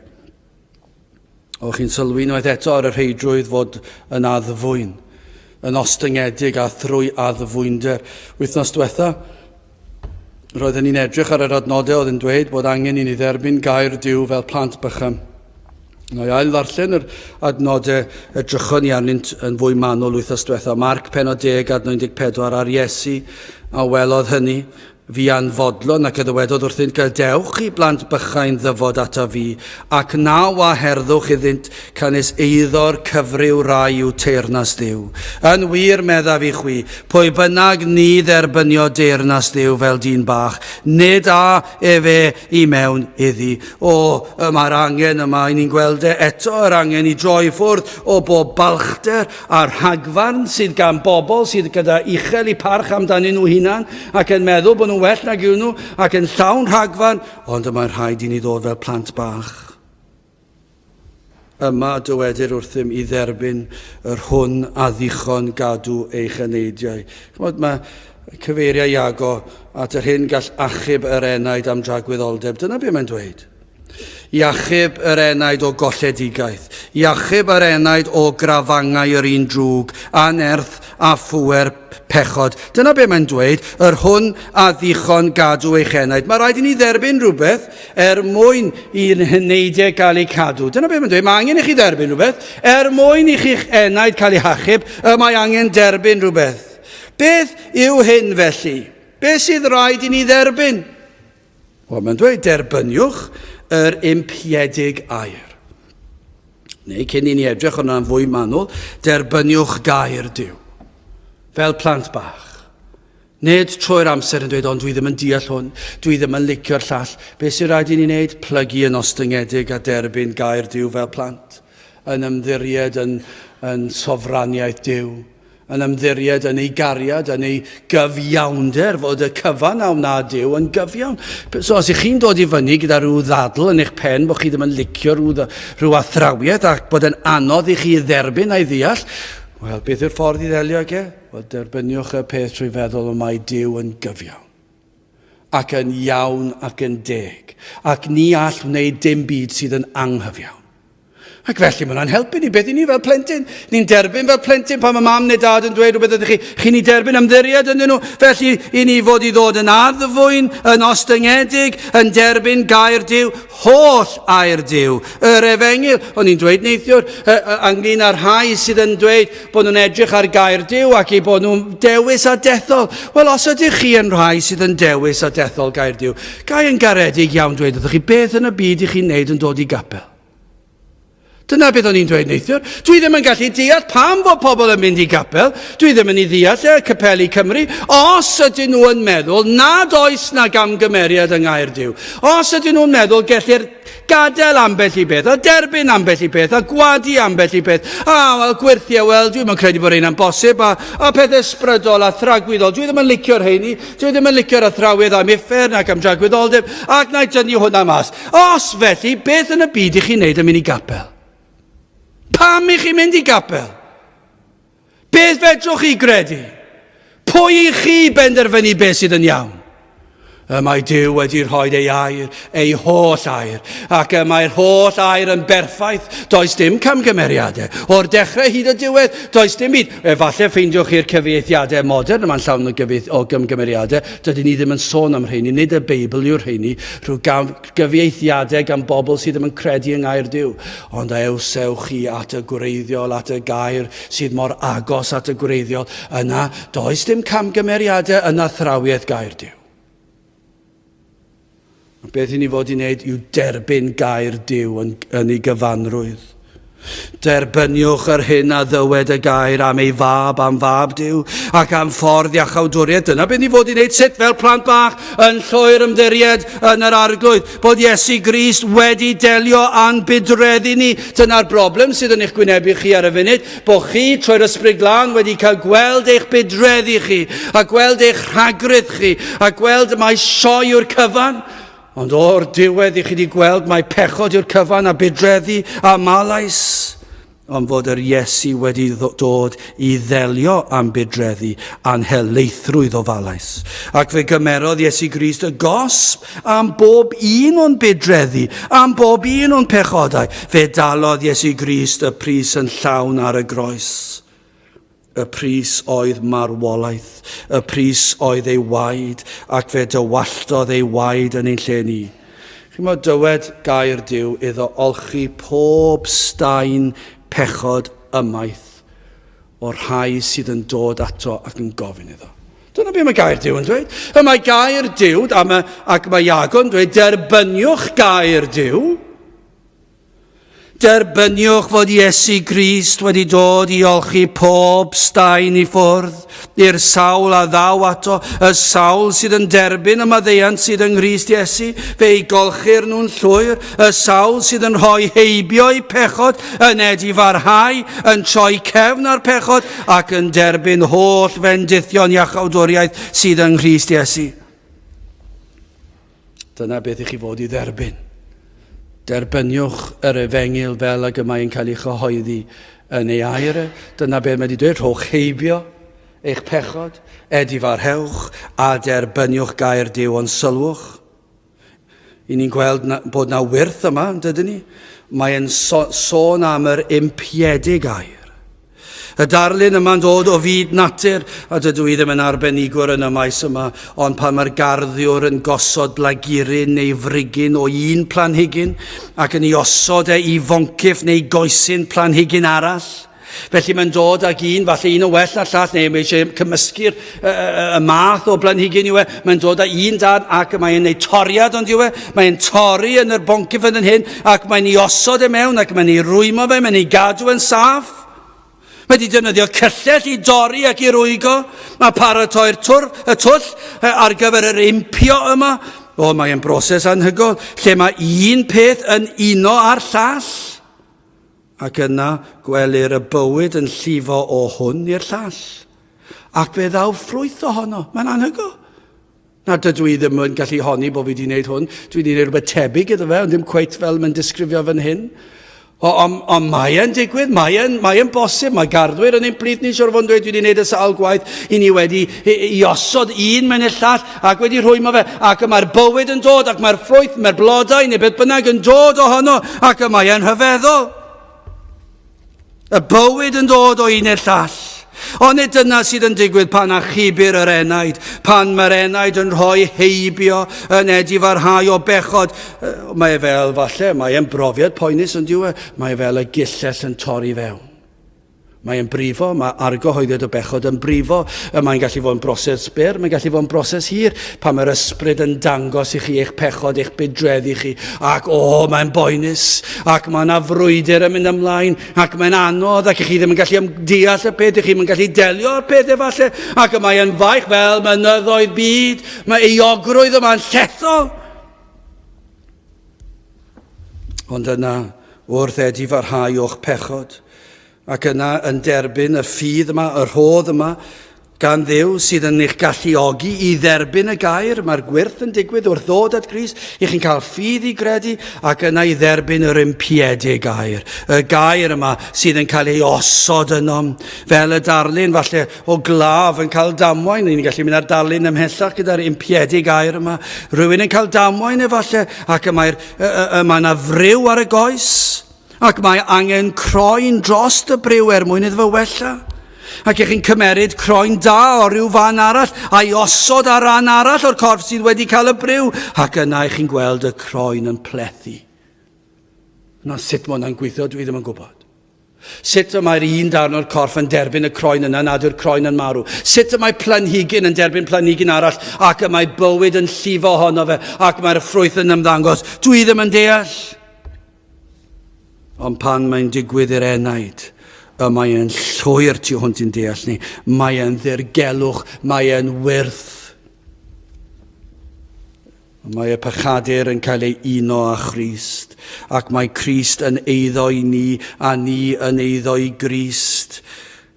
O chi'n sylwi unwaith eto ar y rheidrwydd fod yn addfwyn, yn ostyngedig a thrwy addfwynder. Wythnos diwetha, roedden ni'n edrych ar yr adnodau oedd yn dweud bod angen i ni dderbyn gair Duw fel plant bychan. Na i ail ddarllen yr adnodau edrychon ni arnynt yn fwy manwl wythnos diwetha. Marc penod 10 adnod 14 ar Iesu a welodd hynny Fuan fodlon, ac a ddywedodd wrthynt, Gadewch i blant bychain ddyfod ataf fi, ac na waherddwch iddynt, canys eiddo'r cyfryw rai yw teyrnas Dduw. Yn wir, meddaf i chwi, pwy bynnag ni dderbynio deyrnas Dduw fel dyn bach, nid â efe i mewn iddi. O, y mae'r angen yma, i ni'n gweld e eto, yr angen i droi ffwrdd o bob balchder A'r rhagfarn sydd gan bobl sydd gyda uchel eu parch amdanyn nhw hunan ac yn meddwl bod nhw'n well nag yw nhw ac yn llawn rhagfarn, ond y mae'n rhaid i ni ddod fel plant bach. Yma dywedir wrthym i dderbyn yr hwn a ddichon gadw eich eneidiau. Chymod, mae, Cyfeiria Iago at yr hyn gall achub yr enaid am dragwyddoldeb. Dyna beth mae'n dweud. I achub yr enaid o golledigaeth, i achub yr enaid o grafangau yr un drwg, a nerth a phŵer pechod. Dyna be mae'n dweud, yr hwn a ddichon gadw eich enaid. Mae rhaid i ni dderbyn rhywbeth er mwyn i'n heneidiau gael eu cadw. Dyna be mae'n dweud, mae angen i chi dderbyn rhywbeth er mwyn i chi'ch enaid cael ei hachub, y mae angen derbyn rhywbeth. Beth yw hyn felly? Beth sydd rhaid i ni dderbyn? Wel, mae'n dweud, derbyniwch yr impiedig air. Neu, cyn i ni edrych hwnna'n fwy manwl, derbyniwch gair Duw. Fel plant bach. Nid trwy'r amser yn dweud, ond dwi ddim yn deall hwn, dwi ddim yn licio'r llall. Be sy'n rhaid i ni wneud? Plygu yn ostyngedig a derbyn gair Duw fel plant. Yn ymddiried yn, yn sofraniaeth Duw. Yn ymddiried yn ei gariad, yn ei gyfiawnder, fod y cyfan a wna Duw yn gyfiawn. So os ych chi'n dod i fyny gyda rhyw ddadl yn eich pen bod chi ddim yn licio rhyw, rhyw athrawiaeth ac bod yn anodd i chi dderbyn a'i ddeall, wel, beth yw'r ffordd i ddelio ag e? Wel, derbyniwch y peth trwy feddwl y mae Duw yn gyfiawn ac yn iawn ac yn deg, ac ni all wneud dim byd sydd yn anghyfiawn. Ac felly mae hwnna'n helpu ni. Beth i ni fel plentyn? Ni'n derbyn fel plentyn pan mae mam neu dad yn dweud rhywbeth ydych chi. Chi'n ei derbyn ymddiried ynddyn nhw. Felly i ni fod i ddod yn addfwyn, yn ostyngedig, yn derbyn gair Duw, holl air Duw, yr efengyl. O'n i'n dweud neithiwr ynglyn â'r rhai sydd yn dweud bod nhw'n edrych ar gair Duw ac eu bod nhw'n dewis a dethol. Wel, os ydych chi yn rhai sydd yn dewis a dethol gair Duw, ga i yn garedig iawn dweud wrthych chi beth yn y byd i chi'n neud yn dod i gapel. Dyna beth o'n i'n dweud neithiwr. Dwi ddim yn gallu deall pam fod pobl yn mynd i gapel. Dwi ddim yn ei ddeall e, Capeli Cymru. Os ydyn nhw yn meddwl nad oes na gamgymeriad yng Ngair Duw, os ydyn nhw'n meddwl gellir gadael ambell i beth, a derbyn ambell i beth, a gwadu ambell i beth, a wel, gwyrthiau, wel, dwi'n yn credu bod rheina'n bosib, a, a pethau ysbrydol a thragwyddol, dwi ddim yn licio'r rheini, dwi ddim yn licio'r athrawydd am uffern ac am dragwyddoldeb, ac na i dynnu hwnna mas. Os felly, beth yn y byd i chi'n neud yn mynd i gapel? Pam i chi mynd i gapel? Beth fedrwch chi gredu? Pwy i chi benderfynu beth sydd yn iawn? Y mae Duw wedi rhoi ei air, ei holl air, ac y mae'r holl air yn berffaith. Does dim camgymeriadau. O'r dechrau hyd y diwedd, does dim byd. Efallai ffeindiwch chi'r cyfieithiadau modern yma'n llawn o, gyfieith, o gymgymeriadau. Dydyn ni ddim yn sôn am rheini. Nid y Beibl yw'r rheini. Rhyw gyfieithiadau gan bobl sydd ddim yn credu yng ngair Duw. Ond ewch chi at y gwreiddiol, at y gair sydd mor agos at y gwreiddiol, yna does dim camgymeriadau yn athrawiaeth gair Duw. A beth i ni fod i wneud yw derbyn gair Duw yn, yn ei gyfanrwydd. Derbyniwch yr hyn a ddywed y gair am ei fab, am fab Duw, ac am ffordd iachawdwriaeth. Dyna beth ni fod i wneud sut fel plant bach yn llwyr ymddiried yn yr Arglwydd, bod Iesu Grist wedi delio â'n budreddi ni. Dyna'r broblem sydd yn eich gwynebu chi ar y funud, bod chi trwy'r Ysbryd Glân wedi cael gweld eich budreddi chi, a gweld eich rhagrith chi, a gweld mai sioe yw'r cyfan. Ond o'r diwedd i chi wedi gweld mai pechod yw'r cyfan a budreddi a malais, ond fod yr Iesu wedi dod i ddelio am budreddi a'n helaethrwydd o falais. Ac fe gymerodd Iesu Grist y gosb am bob un o'n budreddi, am bob un o'n pechodau. Fe dalodd Iesu Grist y pris yn llawn ar y groes. Y pris oedd marwolaeth, y pris oedd ei waed, ac fe dywalltodd ei waed yn ein lle ni. Chimod, dywed gair Duw iddo olchi pob staen pechod ymaith o'r rhai sydd yn dod ato ac yn gofyn iddo. Dyna beth mae gair Duw yn dweud. Y mae gair Duw, a mae, ac mae Iago yn dweud, derbyniwch gair Duw. Derbyniwch fod Iesu Grist wedi dod i olchi pob staen i ffwrdd, i'r sawl a ddaw ato, y sawl sydd yn derbyn y maddeuant sydd yng Nghrist Iesu, fe'i golchir nhw'n llwyr, y sawl sydd yn rhoi heibio i pechod, yn edifarhau, yn troi cefn ar pechod, ac yn derbyn holl fendithion iachawdwriaeth sydd yng Nghrist Iesu. Dyna beth i chi fod i dderbyn. Derbyniwch yr efengyl fel ag y mae'n cael ei chyhoeddi yn ei air. E. Dyna beth mae wedi dweud, rhowch heibio. eich pechod, edifarhewch a derbyniwch gair Duw ond sylwch. I ni'n gweld na, bod na wyrth yma, yn dydyn ni? Mae'n so, sôn am yr impiedig air. Y darlun yma'n dod o fyd natur, a dydw i ddim yn arbenigwr yn y maes yma, ond pan mae'r garddiwr yn gosod blaguryn neu frigyn o un planhigyn ac yn ei osod e i foncyff neu goesyn planhigyn arall, felly mae'n dod ag un, falle un o well na'r llall, neu mae eisiau cymysgu'r y, y, y math o blanhigyn yw e, mae'n dod â un darn ac mae'n ei toriad ond yw e, mae'n torri yn yr boncyff yn hyn ac mae'n ei osod e mewn ac mae'n ei rwymo fe, mae'n ei gadw yn saff. Mae wedi defnyddio cyllell i dorri ac i rwygo. Mae paratoi'r twr, y twll ar gyfer yr impio yma. O, mae'n broses anhygoel, lle mae un peth yn uno â'r llall. Ac yna gwelir y bywyd yn llifo o hwn i'r llall. Ac fe ddaw ffrwyth ohono. Mae'n anhygoel. Na, dydw i ddim yn gallu honni bod fi wedi gwneud hwn. Dwi wedi gwneud rhywbeth tebyg iddo fe, ond ddim cweit fel mae'n disgrifio fan hyn. Ond o, o, mae e'n digwydd, mae e'n mae e'n bosib, mae garddwyr yn ein plith ni, siwr fod yn dweud, dwi wedi gwneud y sawl gwaith, i ni wedi i, i osod un mewn i'r llall ac wedi rhwymo fe, ac y mae'r bywyd yn dod, ac mae'r ffrwyth, mae'r blodau neu beth bynnag yn dod ohono, ac y mae e'n rhyfeddol. Y bywyd yn dod o un i'r llall. Ond nid dyna sydd yn digwydd pan achubir yr enaid, pan mae'r enaid yn rhoi heibio yn edifarhau o bechod. Mae e fel, falle, mae e'n brofiad poenus yn diwe, mae e fel y gillell yn torri fewn. Mae e'n brifo, mae argyhoeddiad o bechod yn brifo, y mae'n gallu fod yn broses byr, mae'n gallu fod yn broses hir, pan mae'r ysbryd yn dangos i chi eich pechod, eich budredd i chi, ac o, mae'n boenus, ac mae yna frwydr yn mynd ymlaen, ac mae'n anodd, ac chi ddim yn gallu deall y peth, chi ddim yn gallu delio â'r peth efallai, ac y mae yn faich fel mynyddoedd byd, mae euogrwydd yma'n llethol. Ond yna, wrth edifarhau o'ch pechod, ac yna yn derbyn y ffydd yma, y rhodd yma, gan Dduw sydd yn eich galluogi i dderbyn y gair, mae'r gwyrth yn digwydd wrth ddod at Grist, i chi'n cael ffydd i gredu ac yna i dderbyn yr impiedig gair, y gair yma sydd yn cael ei osod ynom, fel y darlun falle o glaf yn cael damwain, ni'n gallu mynd ar darlun ymhellach gyda'r impiedig gair yma, rhywun yn cael damwain efallai, ac y mae'r, y, y, y, mae yna friw ar y goes, Ac mae angen croen drost y briw er mwyn iddo fe wella. Ac ych chi'n cymeryd croen da o ryw fan arall a'i osod ar ran arall o'r corff sydd wedi cael y briw, ac yna ych chi'n gweld y croen yn plethu. Na sut mae hwnna'n gweithio, dwi ddim yn gwybod. Sut y mae'r un darn o'r corff yn derbyn y croen yna nad yw'r croen yn marw? Sut y mae planhigyn yn derbyn planhigyn arall ac y mae bywyd yn llifo ohono fe ac mae'r ffrwyth yn ymddangos? Dwi ddim yn deall. Ond pan mae'n digwydd i'r enaid, y mae e'n llwyr tu hwnt i'n deall ni. Mae e'n ddirgelwch, mae e'n wyrth. Mae y pechadur yn cael ei uno â Christ, ac mae Crist yn eiddo i ni, a ni yn eiddo i Grist.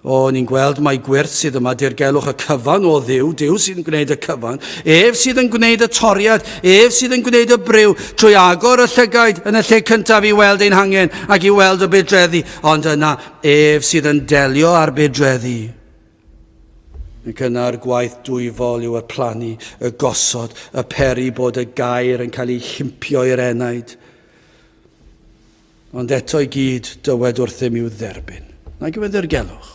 O, ni'n gweld mai gwyrth sydd yma, dirgelwch y cyfan o Dduw, Duw sydd yn gwneud y cyfan, ef sydd yn gwneud y toriad, ef sydd yn gwneud y briw, trwy agor y llygaid yn y lle cyntaf i weld ein hangen ac i weld y budreddi, ond yna ef sydd yn delio â'r budreddi. Ac yna'r gwaith dwyfol yw y plannu, y gosod, y peri bod y gair yn cael ei himpio i'r enaid. Ond eto i gyd, dywed wrthym i'w dderbyn. Nag yw e'n ddirgelwch?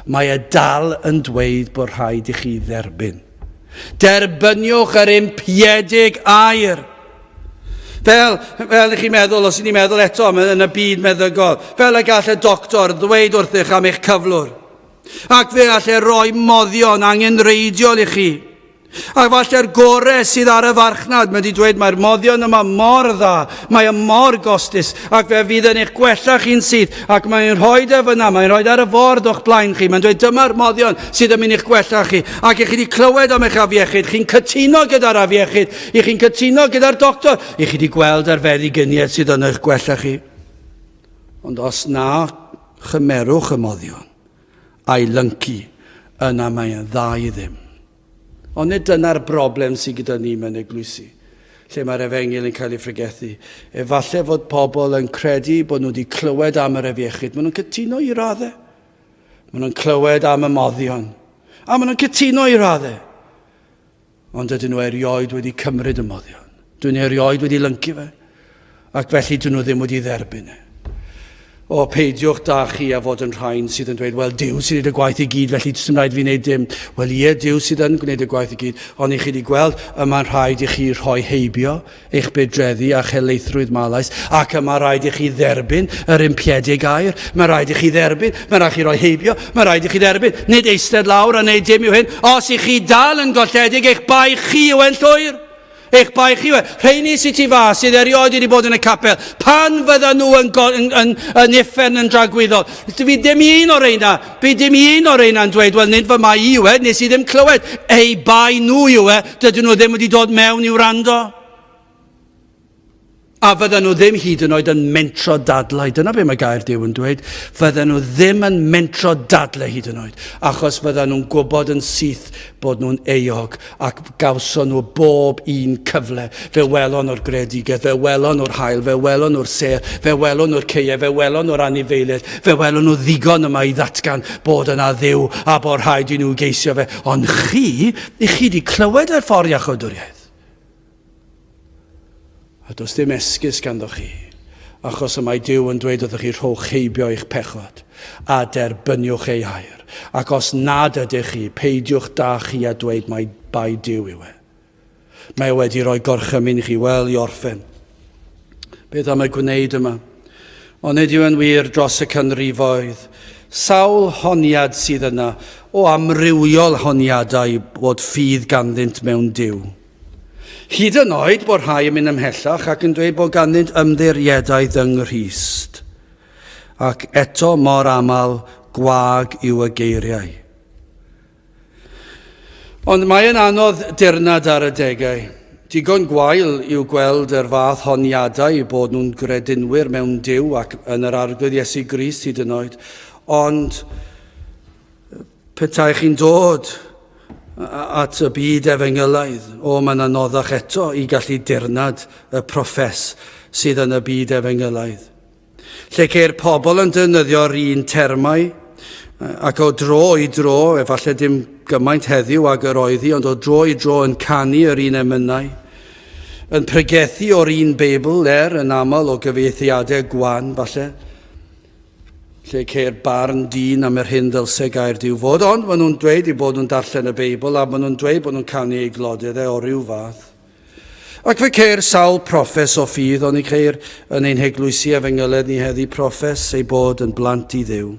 Mae e dal yn dweud bod rhaid i chi dderbyn. Derbyniwch yr impiedig air. Fel, fel i chi'n meddwl, os ydych chi'n meddwl eto am yn y byd meddygol, fel y gall y doctor ddweud wrthych am eich cyflwr. Ac fe all e roi moddion angenrheidiol i chi. A falle'r gore sydd ar y farchnad, mae wedi dweud mae'r moddion yma mor dda, mae e mor gostus, ac fe fydd yn eich gwella chi'n syth, ac mae'n rhoi e fyna, mae'n rhoi ar y ford o'ch blaen chi, mae'n dweud dyma'r moddion sydd yn mynd i'ch gwella chi, ac i chi wedi clywed am eich afiechyd, chi'n cytuno gyda'r afiechyd, i chi'n cytuno gyda'r doctor, i chi wedi gweld yr feddyginiaeth sydd yn eich gwella chi. Ond os na chymerwch y moddion a'i lyncu, yna mae'n dda i ddim. Ond nid dyna'r broblem sydd gyda ni mewn eglwysi, lle mae'r efengyl yn cael ei phregethu. Efallai fod pobl yn credu bod nhw wedi clywed am yr afiechyd. Maen nhw'n cytuno i raddau. Maen nhw'n clywed am y moddion. A maen nhw'n cytuno i raddau. Ond dydyn nhw erioed wedi cymryd y moddion. Dyn nhw erioed wedi lyncu fe. Ac felly dyn nhw ddim wedi dderbyn e. O, peidiwch da chi a fod yn rhain sydd yn dweud, wel, Duw sy'n gwneud y gwaith i gyd, felly does dim rhaid fi wneud dim. Wel, ie, Duw sydd yn gwneud y gwaith i gyd, ond i chi wedi gweld, y mae'n rhaid i chi rhoi heibio eich budreddi a'ch helaethrwydd malais, ac y mae rhaid i chi dderbyn yr impiedig air. Mae rhaid i chi dderbyn, mae rhaid chi roi heibio, mae rhaid i chi dderbyn. Nid eistedd lawr a wneud dim yw hyn. Os i chi dal yn golledig, eich bai chi yw e'n llwyr. Eich bai chi yw e. Rheini sydd tu fas, sydd erioed wedi bod yn y capel, pan fyddan nhw yn, yn, yn, yn uffern yn dragwyddol, fydd dim un o'r reina, fydd dim un o'r reina yn dweud, wel, nid fy mai i yw e, nes i ddim clywed. Eu bai nhw yw e, dydyn nhw ddim wedi dod mewn i wrando. A fydden nhw ddim hyd yn oed yn mentro dadlau. Dyna be mae gair Duw yn dweud. Fydden nhw ddim yn mentro dadlau hyd yn oed, achos fydden nhw'n gwybod yn syth bod nhw'n euog ac gawson nhw bob un cyfle. Fe welon nhw'r greadigaeth, fe welon nhw'r haul, fe welon nhw'r sêr, fe welon nhw'r caeau, fe welon nhw'r anifeiliaid, fe welon nhw ddigon yma i ddatgan bod yna Dduw a bod rhaid i nhw geisio fe. Ond chi, i chi wedi clywed yr ffordd iachawdwriaeth. A does dim esgus ganddo chi, achos y mae Duw yn dweud wrthych chi, rhowch heibio eich pechod, a derbyniwch ei air. Ac os nad ydych chi, peidiwch da chi a dweud mai bai Duw yw e. Mae e wedi rhoi gorchymyn i chi, wel, i orffen. Beth am y gwneud yma? Ond nid yw yn wir dros y canrifoedd. Sawl honiad sydd yna o amrywiol honiadau bod ffydd ganddynt mewn Duw. Hyd yn oed bod rhai yn mynd ymhellach ac yn dweud bod ganddynt ymddiriedaeth yng Nghrist. Ac eto mor aml gwag yw y geiriau. Ond mae yn anodd dirnad ar adegau. Digon gwael yw gweld yr fath honiadau bod nhw'n gredinwyr mewn Duw ac yn yr Arglwydd Iesu Grist hyd yn oed. Ond Petai chi'n dod at y byd efengylaidd, o, mae'n anoddach eto i gallu dirnad y proffes sydd yn y byd efengylaidd. Lle ceir pobl yn defnyddio'r un termau, ac o dro i dro, efallai dim gymaint heddiw ag yr oedd hi, ond o dro i dro yn canu yr un emynau, yn pregethu o'r un Beibl, er yn aml o gyfieithiadau gwan, falle, lle ceir barn dyn am yr hyn ddylse gair Duw fod, ond maen nhw'n dweud eu bod nhw'n darllen y Beibl a maen nhw'n dweud bod nhw'n canu ei glodydd e o ryw fath. Ac fe ceir sawl proffes o ffydd, ond ni ceir yn ein heglwysi efengyledd ni heddi proffes ei bod yn blant i Dduw.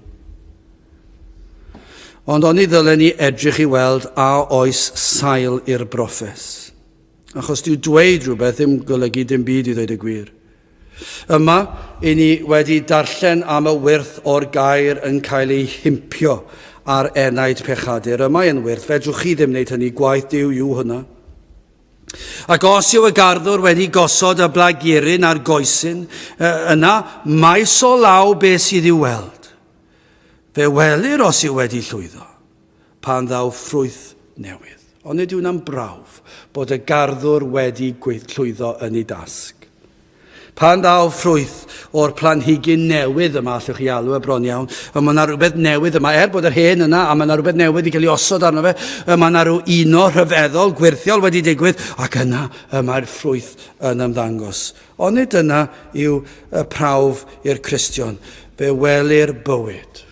Ond oni ddylen ni edrych i weld a oes sail i'r broffes. Achos dyw dweud rhywbeth ddim golygu dim byd i ddweud y gwir. Yma, i ni wedi darllen am y wyrth o'r gair yn cael ei himpio ar enaid pechadur. Y mae yn wyrth, fedrwch chi ddim wneud hynny, gwaith Duw yw hwnna. Ac os yw y garddwr wedi gosod y blaguryn a'r goesyn, yna maes o law beth sydd i'w weld. Fe welir os yw wedi llwyddo. pan ddaw ffrwyth newydd. Ond nid yw hwnna'n brawf bod y garddwr wedi llwyddo yn ei dasg. Pan ddaw ffrwyth o'r planhigyn newydd yma, allwch chi alw e bron iawn, y mae yna rhywbeth newydd yma, er bod yr hen yna, a mae yna rhywbeth newydd i gael ei osod arno fe, y mae yna rhyw uno rhyfeddol, gwyrthiol wedi digwydd, ac yna y mae'r ffrwyth yn ymddangos. Ond nid dyna yw y prawf i'r Cristion. Fe welir bywyd.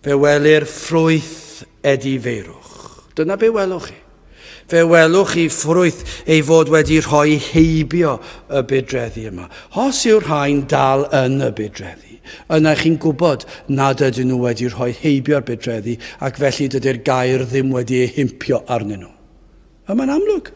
Fe welir ffrwyth edifeirwch. Dyna be welwch chi. Fe welwch chi ffrwyth ei fod wedi rhoi heibio y budreddi yma. Os yw'r rhain dal yn y budreddi, yna chi'n gwybod nad ydyn nhw wedi rhoi heibio'r budreddi ac felly dydy'r gair ddim wedi ei himpio arnyn nhw. A mae'n amlwg.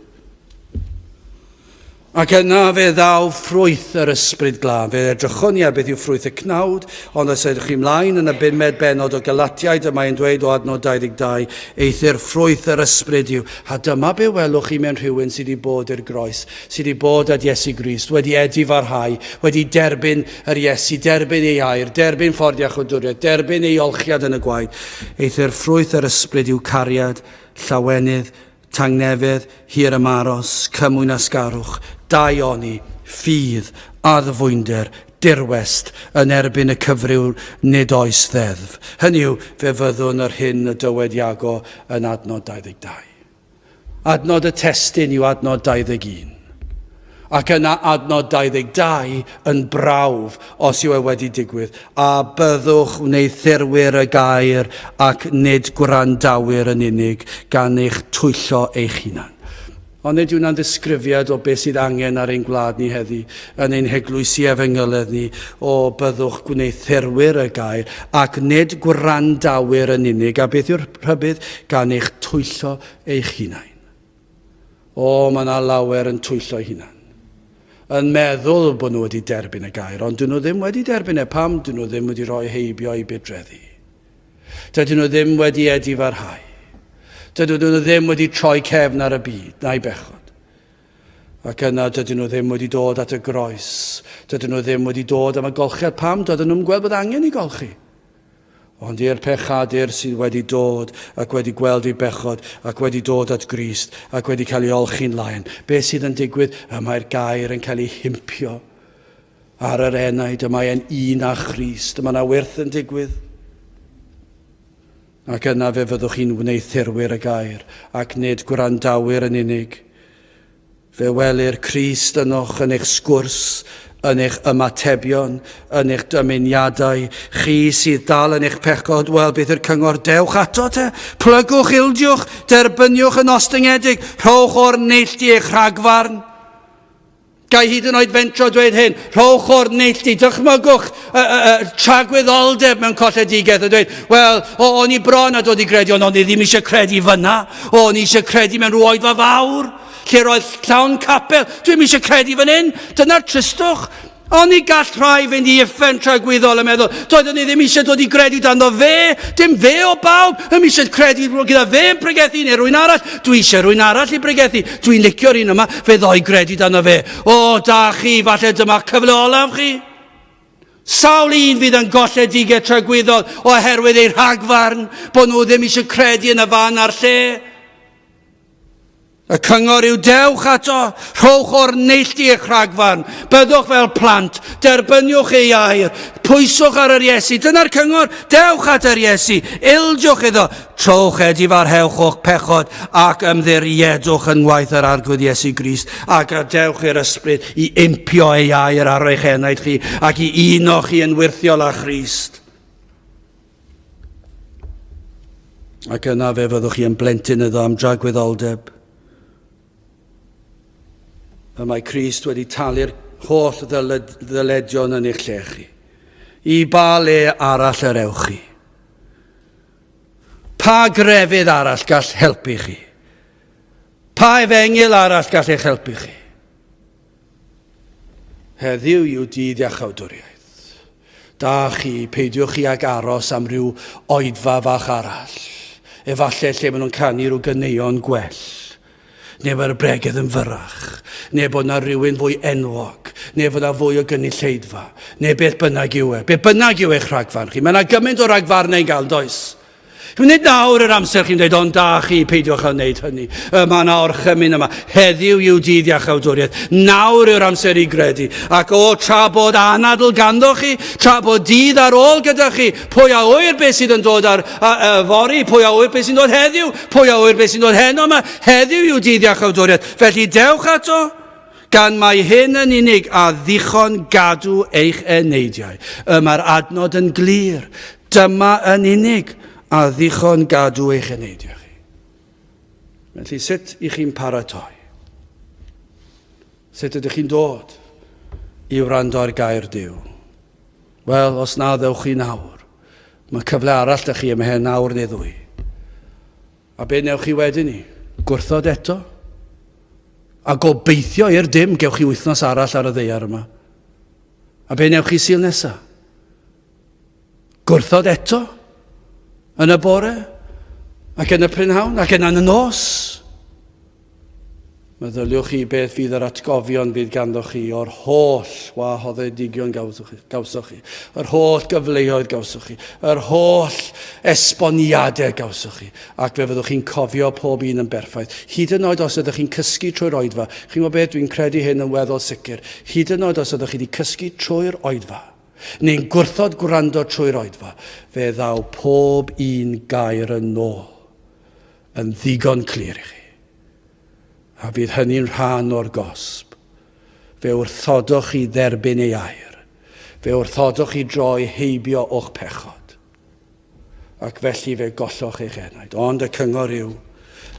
Ac yna fe ddaw ffrwyth yr ysbryd glân. Fe edrychwn ni ar beth yw ffrwyth y cnawd, ond os edrych chi mlaen yn y bumed bennod o Galatiaid, y mae'n dweud o adnod 22, eithr ffrwyth yr ysbryd yw. A dyma be welwch chi mewn rhywun sydd wedi bod i'r groes, sydd wedi bod at Iesu Grist, wedi edifarhau, wedi derbyn yr Iesu, derbyn ei air, derbyn ffordd iachawdwriaeth, derbyn ei olchiad yn y gwaed. Eithr ffrwyth yr ysbryd yw cariad, llawenydd, tangnefedd, hir-ymaros, cymwynasgarwch, daioni, ffydd, addfwynder, dirwest yn erbyn y cyfryw nid oes ddeddf. Hynny yw, fe fyddwn yr hyn y dywed Iago yn adnod 22. Adnod y testun yw adnod 21. Ac yna adnod 22 yn brawf os yw e wedi digwydd. A byddwch wneuthurwyr y gair ac nid gwrandawyr yn unig, gan eich twyllo eich hunan. Ond nid yw hwnna'n ddisgrifiad o beth sydd angen ar ein gwlad ni heddi, yn ein heglwysi efengyledd ni, o byddwch gwneuthurwyr y gair ac nid gwrandawyr yn unig. A beth yw'r rhybudd? Gan eich twyllo eich hunain. O, mae yna lawer yn twyllo eu hunan. Yn meddwl bod nhw wedi derbyn y gair, ond dyn nhw ddim wedi derbyn e. Pam? Dyn nhw ddim wedi rhoi heibio i bydreddu. Dydyn nhw ddim wedi edifarhau. Dydyn nhw ddim wedi troi cefn ar y byd, na'i bechod. Ac yna dydyn nhw ddim wedi dod at y groes. Dydyn nhw ddim wedi dod am y golchiad. Pam? Dydyn nhw'n gweld bod angen i golchi. Ond i'r pechadur sydd wedi dod ac wedi gweld ei bechod ac wedi dod at Grist ac wedi cael ei olchi'n laen, beth sydd yn digwydd? Y mae'r gair yn cael ei himpio ar yr enaid, y mae e'n un â Christ, y mae yna wyrth yn digwydd. Ac yna fe fyddwch chi'n wneuthurwyr y gair, ac nid gwrandawyr yn unig. Fe welir Crist ynoch yn eich sgwrs, yn eich ymatebion, yn eich dymuniadau. Chi sydd dal yn eich pechod, wel, beth yw'r cyngor? Dewch ato te. Plygwch, ildiwch, derbyniwch yn ostyngedig, rhowch o'r neilltu eich rhagfarn. Ga i hyd yn oed fentro dweud hyn, rhowch o'r neilltu, dychmygwch y, y, y, tragwyddoldeb mewn colledigaeth a dweud, wel, o, o'n i bron a dod i gredu, ond o'n i ddim eisiau credu fyna, o, o'n i eisiau credu mewn rhyw oedfa fawr, lle roedd llawn capel, dwi'n eisiau credu fan hyn, dyna'r tristwch. Oni gall rhai fynd i uffern tragwyddol a meddwl, doeddwn i ddim eisiau dod i gredu dando fe, dim fe o bawb, ddim eisiau credu gyda fe yn pregethu neu rwy'n arall, dwi eisiau rwy'n arall i pregethu, dwi'n licio'r un yma, fe ddoi gredu dando fe. O, da chi, falle dyma cyfle olaf chi. Sawl un fydd yn golledigaeth tragwyddol oherwydd eu rhagfarn bod nhw ddim eisiau credu yn y fan a'r lle. Y cyngor yw dewch ato, rhowch o'r neilltu eich rhagfarn, byddwch fel plant, derbyniwch ei air, pwyswch ar yr Iesu. Dyna'r cyngor, dewch at yr Iesu, ildiwch iddo, trowch edifarhewch o'ch pechod ac ymddiriedwch yn ngwaith yr Arglwydd Iesu Grist ac gadewch i'r Ysbryd i impio ei air ar eich enaid chi ac i uno chi yn wyrthiol â Christ. Ac yna fe fyddwch chi yn blentyn iddo am dragwyddoldeb. Y mae Crist wedi talu'r holl ddyledion yn eich lle chi. I ba le arall yr ewch chi? Pa grefydd arall gall helpu chi? Pa efengyl arall gall eich helpu chi? Heddiw yw dydd iachawdwriaeth. Da chi, peidiwch chi ag aros am ryw oedfa fach arall. Efallai lle maen nhw'n canu rhyw ganeuon gwell. Neu mae'r bregeth yn fyrrach. Neu bod na rhywun fwy enwog. Neu fod na fwy o gynulleidfa. Neu beth bynnag yw e. Beth bynnag yw eich rhagfarn chi. Mae yna gymaint o ragfarnau i gael, does? Nid nawr yr amser chi'n dweud, ond da chi, peidiwch â wneud hynny. Y mae yna orchymyn yma. Heddiw yw dydd iachawdwriaeth. Nawr yw'r amser i gredu. Ac o, tra bod anadl ganddo chi, tra bod dydd ar ôl gyda chi, pwy a ŵyr beth sydd yn dod ar a, a, fory, pwy a ŵyr beth sy'n dod heddiw, pwy a ŵyr beth sy'n dod heno yma. Heddiw yw dydd iachawdwriaeth. Felly dewch ato. Gan mai hyn yn unig a ddichon gadw eich eneidiau. Y mae'r adnod yn glir. Dyma yn unig a ddichon gadw eich eneidiau chi. Felly sut i chi'n paratoi? Sut ydych chi'n dod i wrando ar gair Duw? Wel, os na ddewch chi nawr, mae cyfle arall da chi ymhen awr neu ddwy. A be wnewch chi wedyn ni? Gwrthod eto? A gobeithio i'r dim gewch chi wythnos arall ar y ddeiar yma. A be wnewch chi Sul nesa? Gwrthod eto? Yn y bore? Ac yn y prynhawn? Ac yna yn y nos? Meddyliwch chi beth fydd yr atgofion fydd ganddoch chi o'r holl wahoddedigion gawsoch chi, yr holl gyfleoedd gawsoch chi, yr holl esboniadau gawsoch chi, ac fe fyddwch chi'n cofio pob un yn berffaith. Hyd yn oed os ydych chi'n cysgu trwy'r oedfa, chi'n gwybod beth, dwi'n credu hyn yn weddol sicr, hyd yn oed os ydych chi wedi cysgu trwy'r oedfa, neu'n gwrthod gwrando trwy'r oedfa, fe ddaw pob un gair yn ôl yn ddigon clir i chi. A fydd hynny'n rhan o'r gosb. Fe wrthodoch chi dderbyn ei air. Fe wrthodoch chi droi heibio o'ch pechod. Ac felly fe golloch eich enaid. Ond y cyngor yw,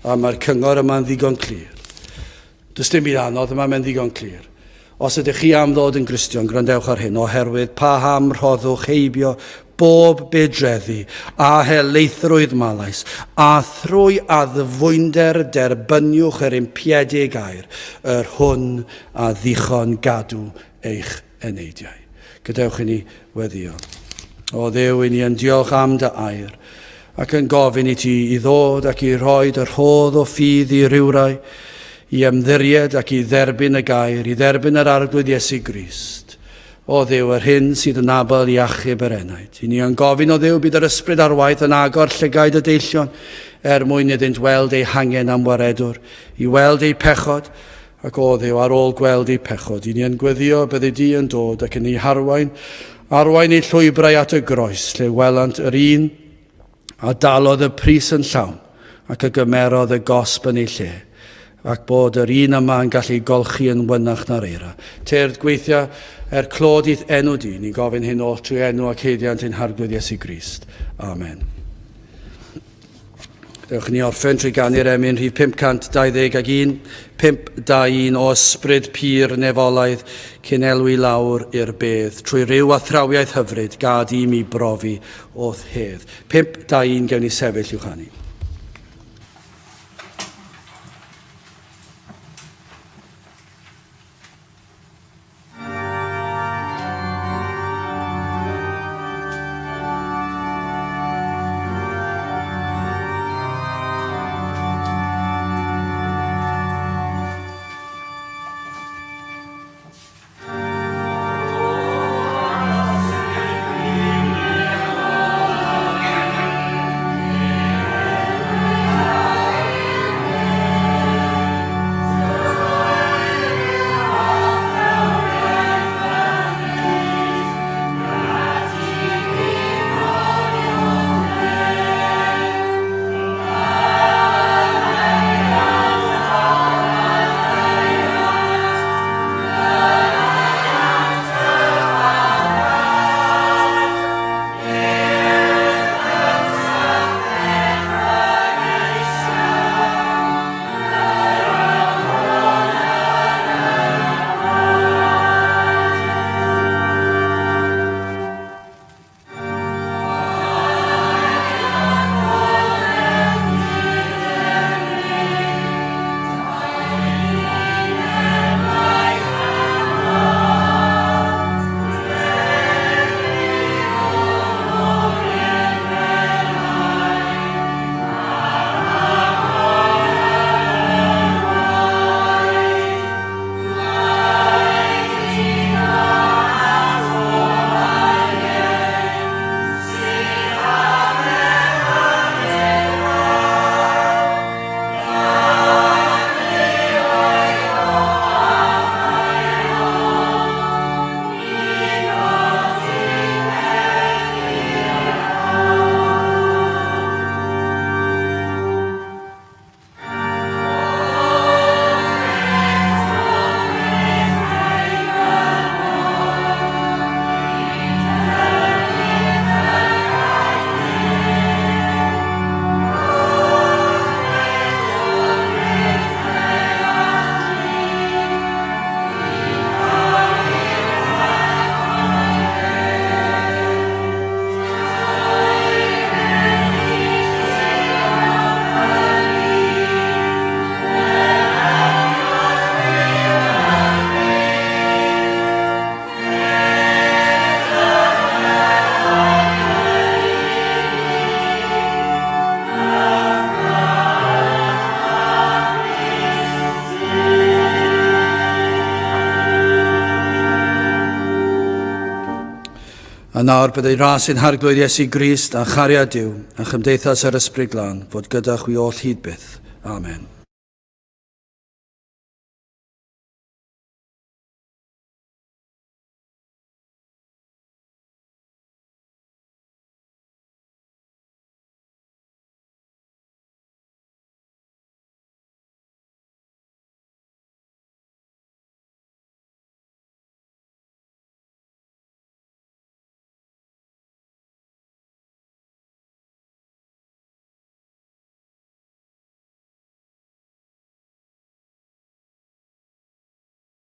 a mae'r cyngor yma'n ddigon clir. Does dim byd anodd yma, mae'n ddigon clir. Os ydych chi am ddod yn Gristion, gwrandewch ar hyn, oherwydd paham rhoddwch heibio bob budreddi a helaethrwydd malais, a thrwy addfwynder derbyniwch yr impiedig air, yr hwn a ddichon gadw eich eneidiau. Gadewch i ni weddio. O Dduw, i ni yn diolch am dy air, ac yn gofyn i ti i ddod ac i rhoi dy rhodd o ffydd i rywrai, i ymddiried ac i dderbyn y gair, i dderbyn yr Arglwydd Iesu Grist. O Dduw, yr hyn sydd yn abl i achub yr enaid. I ni yn gofyn o Dduw bydd yr ysbryd ar waith yn agor llygaid y deillion, er mwyn iddynt weld eu hangen am waredwr, i weld eu pechod, Ac o Dduw, ar ôl gweld eu pechod, i ni yn gweddio byddi di yn dod ac yn eu harwain, arwain eu llwybrau at y groes, lle welant yr un a dalodd y pris yn llawn, ac a gymerodd y gosb yn ei lle, ac bod yr un yma yn gallu golchi yn wynach na'r eira. Tyrd gweithia er clod i'th enw di, ni'n gofyn hyn oll trwy enw ac haeddiant ein Harglwydd Iesu Grist. Amen. Dewch i ni orffen trwy ganu'r emyn rhif 521, 521 o ysbryd pur nefolaidd cyn elwi lawr i'r bedd. Trwy ryw athrawiaeth hyfryd, gad i mi brofi o'th hedd. 521 gewn ni sefyll i'w chanu. A nawr byddai ras ein Harglwydd Iesu Grist a chariad Duw a chymdeithas yr Ysbryd Glân fod gyda chwi oll hyd byth. Amen.